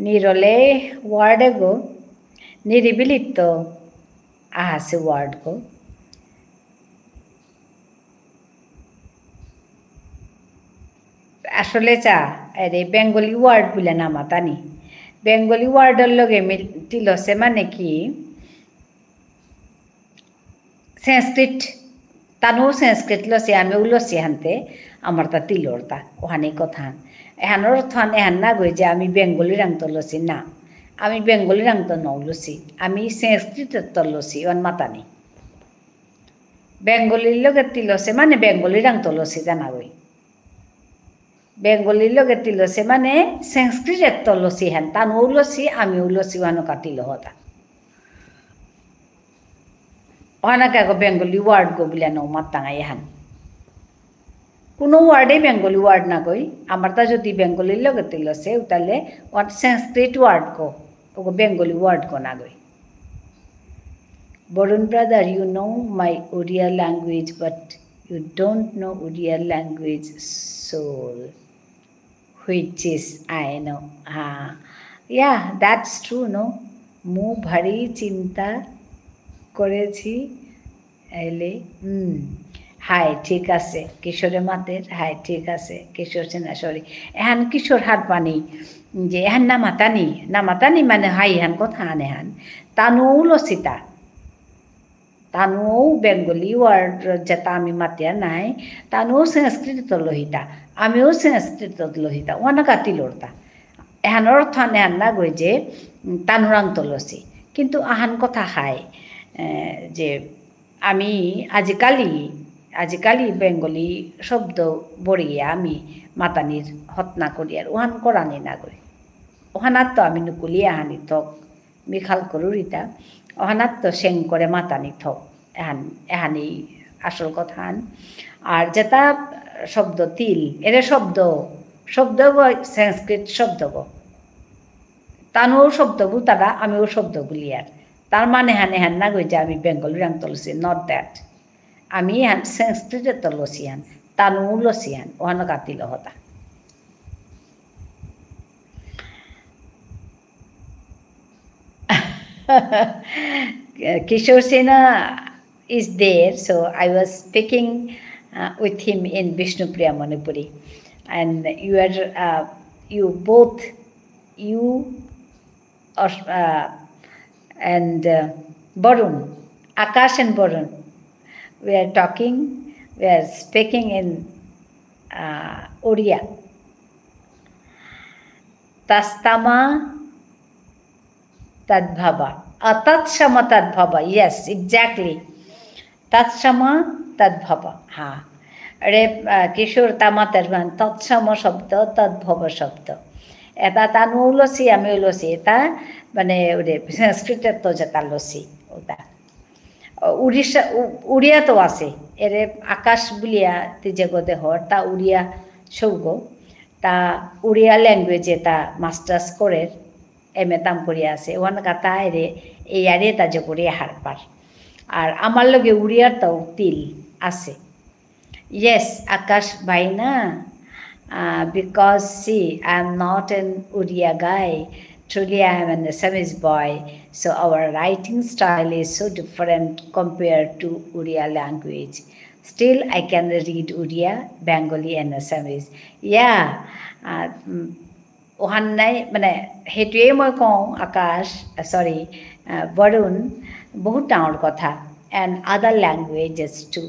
নিরলে word গো, নিরিবিলিত আহাসি word গো। আসলে চা, আরে Bengali word বুলে না মাতানি। Bengali word র লগে মিল-, তিলসে মানে কি, সংস্কৃত, তানু সংস্কৃত লসি, আমিও লসি হানতে, আমার তা তিলর তা, ওহানি কথা হান। এহান অর্থ হান এহান না গই যে আমি Bengali রাংত লসি না। আমি Bengali রাংত নৌ লসি। আমি সংস্কৃত ত লসি, ওহান মাতানি। Bengali লগে তিলসে মানে Bengali রাংত লসি জানা গই। Bengali লগে তিলসে মানে সংস্কৃত ত লসি হান, তানুও লসি, আমিও লসি, ওহানো কা তিল হতা। ওহানা কা গো Bengali word গো বুলে নৌ মাতাঙা এহান। কোনো word এ Bengali word না গই, আমার তা যদি Bengali লগে তিলসে, উতালে ওহান সংস্কৃত word গো, ওগো Bengali word গো না গই। Varun brother, you know my Odia language, but you don't know Odia language soul, which is I know. হ্যাঁ, yeah, that's true, no? মু ভারী চিন্তা করেছি এলে, হুম, হাই, ঠিক আছে, কিশোরে মাতের, হাই, ঠিক আছে, কিশোর সিনহা, sorry। এহান কিশোর হারপানি, যে এহান না মাতানি, না মাতানি মানে হাই, এহান কথা আনে হান। তানু লসিতা। তানু Bengali word যেটা আমি মাতিয়া নাই, তানু সংস্কৃত লহিতা, আমিও সংস্কৃত লহিতা, ওহানো কা তিলরতা। এহান অর্থ আনে হান না গই যে, উম, তানুরাং তলসি। কিন্তু আহান কথা হাই, এ, যে আমি আজিকালি, আজিকালি Bengali শব্দ বড়িয়া আমি মাতানির হতনা করিয়ার, ওহান করানি না গই। ওহানাত তো আমি নুকুলি আহানি থক, মিখাল করুরিতা, ওহানাত তো সেং করে মাতানি থক, এহান, এহানি আসল কথা হান। আর যেটা শব্দ তিল, এরে শব্দ, শব্দ গো সংস্কৃত শব্দ গো। তানুও শব্দ বুলতারা, আমিও শব্দ বুলিয়ার। তার মানে হান এহান না গই যে আমি Bengali রাং তলসি, not that. আমি হান সংস্কৃত তলসি হান, তানুও লসি হান, ওহানো কা তিল হতা। Kishore Sinha is there, so I was speaking, uh, with him in Bishnupriya Manipuri. And you are, uh, you both, you are, uh, and, uh, Varun, Akash and Varun, we are talking, we are speaking in, uh, Odia. Tatsama tadbhava. Uh, tatsama tadbhava. Yes, exactly. Tatsama tadbhava. হ্যাঁ। আরে, আহ, কিশোর তামাতের মানে তৎসম শব্দ, তদ্ভব শব্দ। এটা তানু উলসি, আমি উলসি। এটা মানে ওরে সংস্কৃতত যেটা লসি, ওটা। উড়িষ্যা, উ-, উড়িয়াত আছে। এরে আকাশ বুলিয়া তি যেগো দেহর, তা উড়িয়া সৌগ। তা উড়িয়া language এ তা masters করের, এম এ তাম করিয়া আছে। ওহান কাতা এরে, এই আরে তা যে করিয়া হারপার। আর আমার লগে উড়িয়ার তাও তিল আছে। Yes, Akash Bhaina, uh, because see, I am not an Odia guy. Truly, I am an Assamese boy. So our writing style is so different compared to Odia language. Still, I can read Odia, Bengali, and Assamese. Yeah, uh, mm, ওহান নাই, মানে, সেইটোৱেই মই কওঁ, আকাশ, আহ, sorry, আহ, বৰুণ, বহুত ডাঙৰ কথা। And other languages too.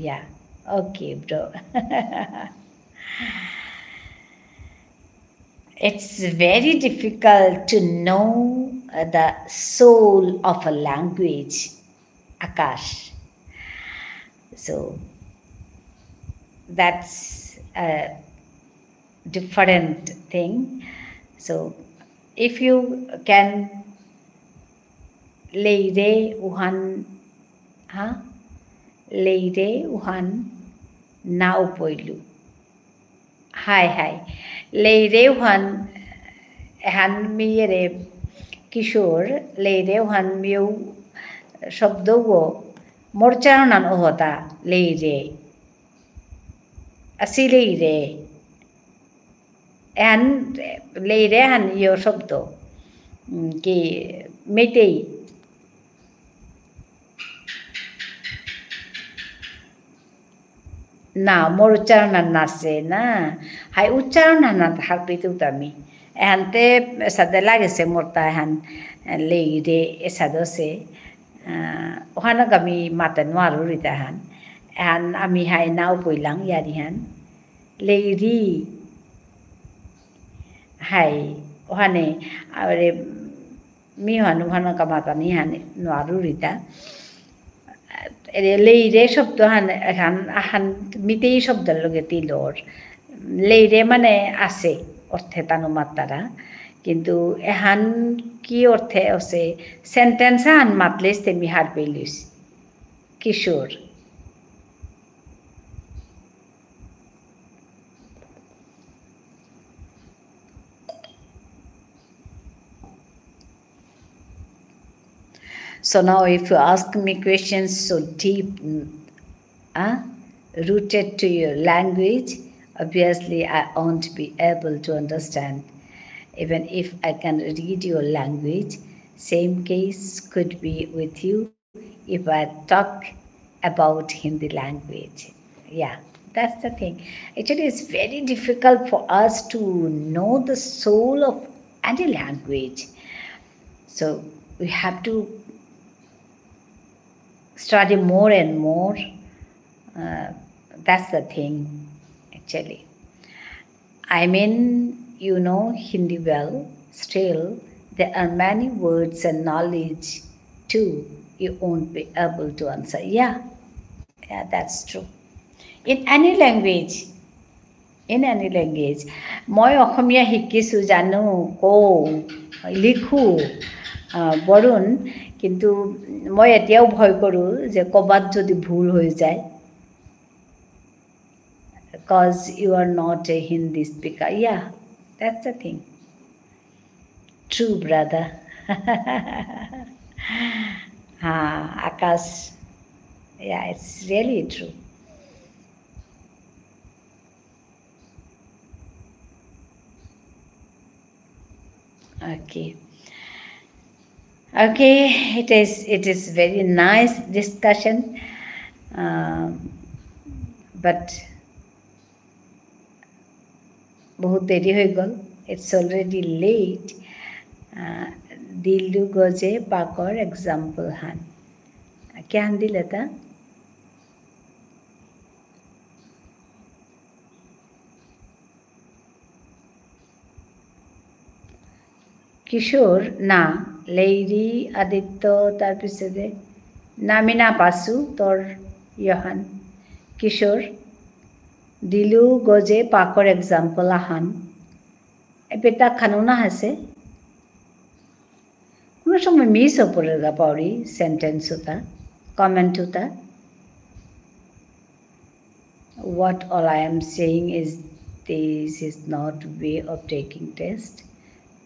Yeah. Okay, bro. It's very difficult to know, uh, the soul of a language, Akash. So that's a different thing. So if you can, লেইরে উহান, হা? লেইরে উহান না উপইলু। High high. লেইরে উহান, এহান মিয়েরে কিশোর, লেইরে উহান মিউ শব্দগো মোর উচ্চারণহান অহতা লেইরে। আসি লেইরে। এহান লেইরে হান ইয় শব্দ। উম, কি মেইতেই। না, মোর উচ্চারণহান নাসে না। হাই উচ্চারণহান হারপিতু তামি। এহানতে এসাদে লাগেসে মোরতা এহান লেইরে এসাদে আসে। আহ, ওহানক আমি মাতে নুয়ারুরিতা এহান। এহান আমি হাই না উপইলাং য়ারিহান। লেইরি। হাই, ওহানে, আরে, মি হান, ওহানকা মাতানি হান, নুয়ারুরিতা। এরে লেইরে শব্দ হান, এহান, আহান, মিতেই শব্দর লগে তিলর। লেইরে মানে আসে, অর্থে তানু মাতারা। কিন্তু এহান কি অর্থে আসে, sentence হান মাতলেস তে মি হারপেইলুস। কিশোর। So now, if you ask me questions so deep, uh, rooted to your language, obviously I won't be able to understand. Even if I can read your language, same case could be with you if I talk about Hindi language. Yeah, that's the thing. Actually, it's very difficult for us to know the soul of any language. So we have to study more and more. Uh, that's the thing, actually. I mean, you know Hindi well, still, there are many words and knowledge too you won't be able to answer. Yeah, yeah, that's true. In any language, in any language, মই অসমীয়া শিকিছোঁ, জানো, কওঁ, লিখোঁ, আহ, বৰুণ, কিন্তু মই এতিয়াও ভয় কৰোঁ যে ক'বাত যদি ভুল হৈ যায়। Because you are not a Hindi speaker. Yeah, that's the thing. True, brother. হ্যাঁ, আকাশ। Yeah, it's really true. Okay. Okay, it is, it is very nice discussion. Um, but বহুত দেরি হৈ গ'ল। It's already late. আহ, দিলু গজে পাকর example হান। কিহান দিলে তা? কিশোর, না, লেইরি, আদিত্য, তার পিছতে, না, আমি না পাসু, তোর ইয়হান। কিশোর, দিলু গজে পাকর example আহান। এপেতা খানো না হাসে। কোনো সময় miss হয়ে পড়ে গা পাউরি sentence হতা, comment হতা। What all I am saying is, this is not way of taking test,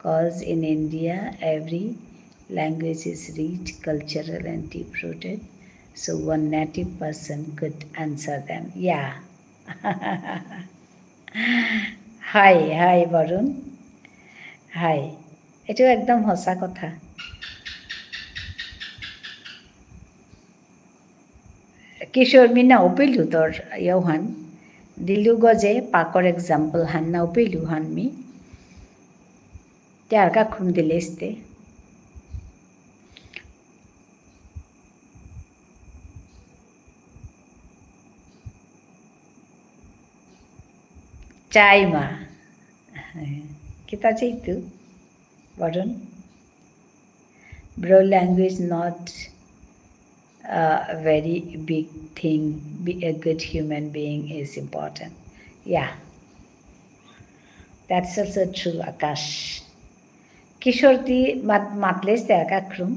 cause in India every language is rich, cultural and deep rooted, so one native person could answer them. Yeah. হাই, হাই বরুণ। হাই। এইটো একদম সঁচা কথা। কিশোর, মি না অপিলু তোর ইয়হান। দিলু গজে পাকর example হান না অপিলু হান মি। তে আর কাখুম দিলেস্তে। চাইমা। কিতা চাইতু? Varun. Bro, language not a very big thing. Be a good human being is important. Yeah. That's also true, Akash. কিশোর দি মাত-, মাতলেস তে আকা ক্রুম।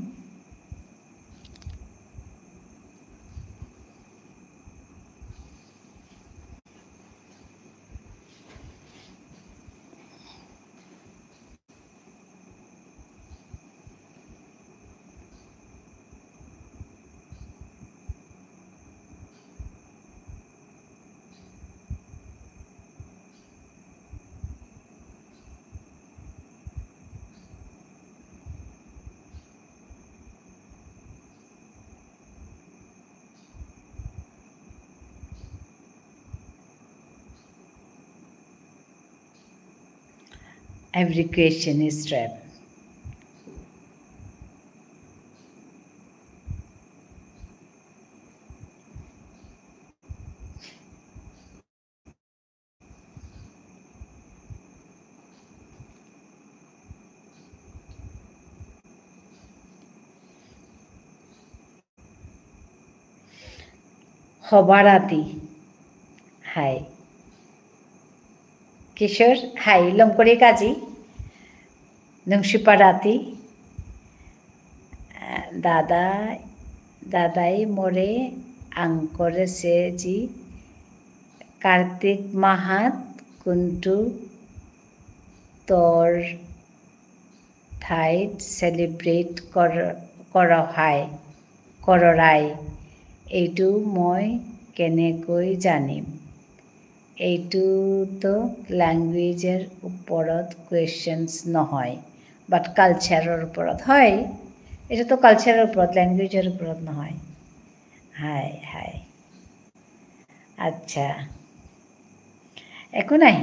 Every question is trap. হবারাতি। হাই। কিশোর, হাই, লমকরি কাজি। নুংশিপারাতি। আহ, দাদা, দাদাই মোরে আঙকরেসে জি। কার্তিক মাহাত কুন্টু তোর ঠাইত celebrate কর-, করা হয়, করা হয়। এইটো মই কেনেকৈ জানিম? এইটোতো languageৰ ওপৰত questions নহয়, but cultureৰ ওপৰত হয়। এইটোতো cultureৰ ওপৰত, languageৰ ওপৰত নহয়। হাই, হাই। আচ্ছা। একো নাই।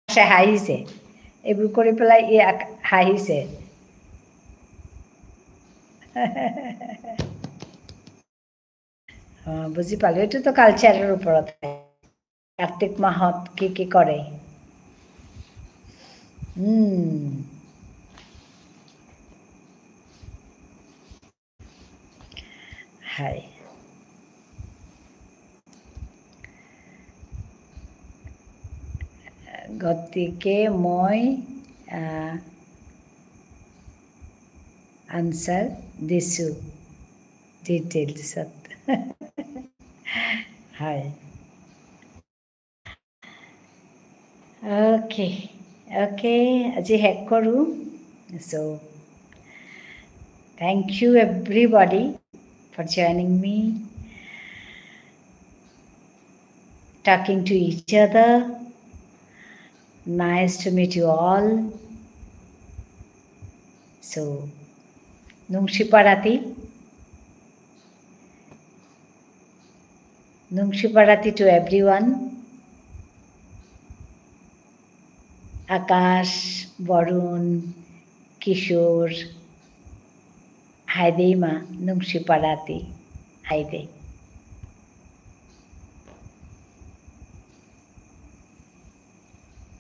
সে হাঁহিছে। এইবোৰ কৰি পেলাই ই আক-, হাঁহিছে। অ, বুজি পালো। এইটোতো cultureৰ ওপৰত। কাৰ্তিক মাহত কি কি কৰে? উম। হাই। গতিকে মই, আহ, answer দিছো detailsত। হাই। Okay, okay, আজি শেষ কৰো। So, thank you everybody for joining me, talking to each other. Nice to meet you all. So, নুংশিপারাতি। নুংশিপারাতি to everyone. আকাশ, বরুণ, কিশোর, হাইদে ইমা, নুংশিপারাতি, হাইদে।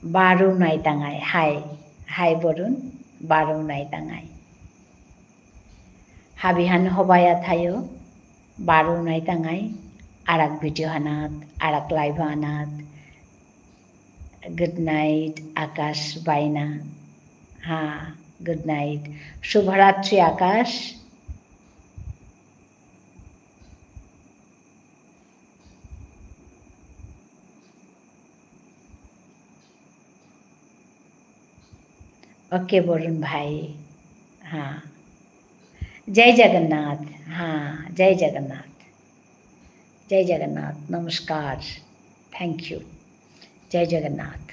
বারো নাইতাঙাই, হাই, হাই বরুণ, বারো নাইতাঙাই। হাবিহান হবায়া থায়ো, বারো নাইতাঙাই, আরাক video হানাত, আরাক live হানাত। Good night, আকাশ বাইনা। হ্যাঁ, good night। শুভরাত্রি, আকাশ। Okay, বরুণ ভাই। হ্যাঁ। জয় জগন্নাথ। হ্যাঁ, জয় জগন্নাথ। জয় জগন্নাথ। নমস্কার। Thank you। জয় জগন্নাথ।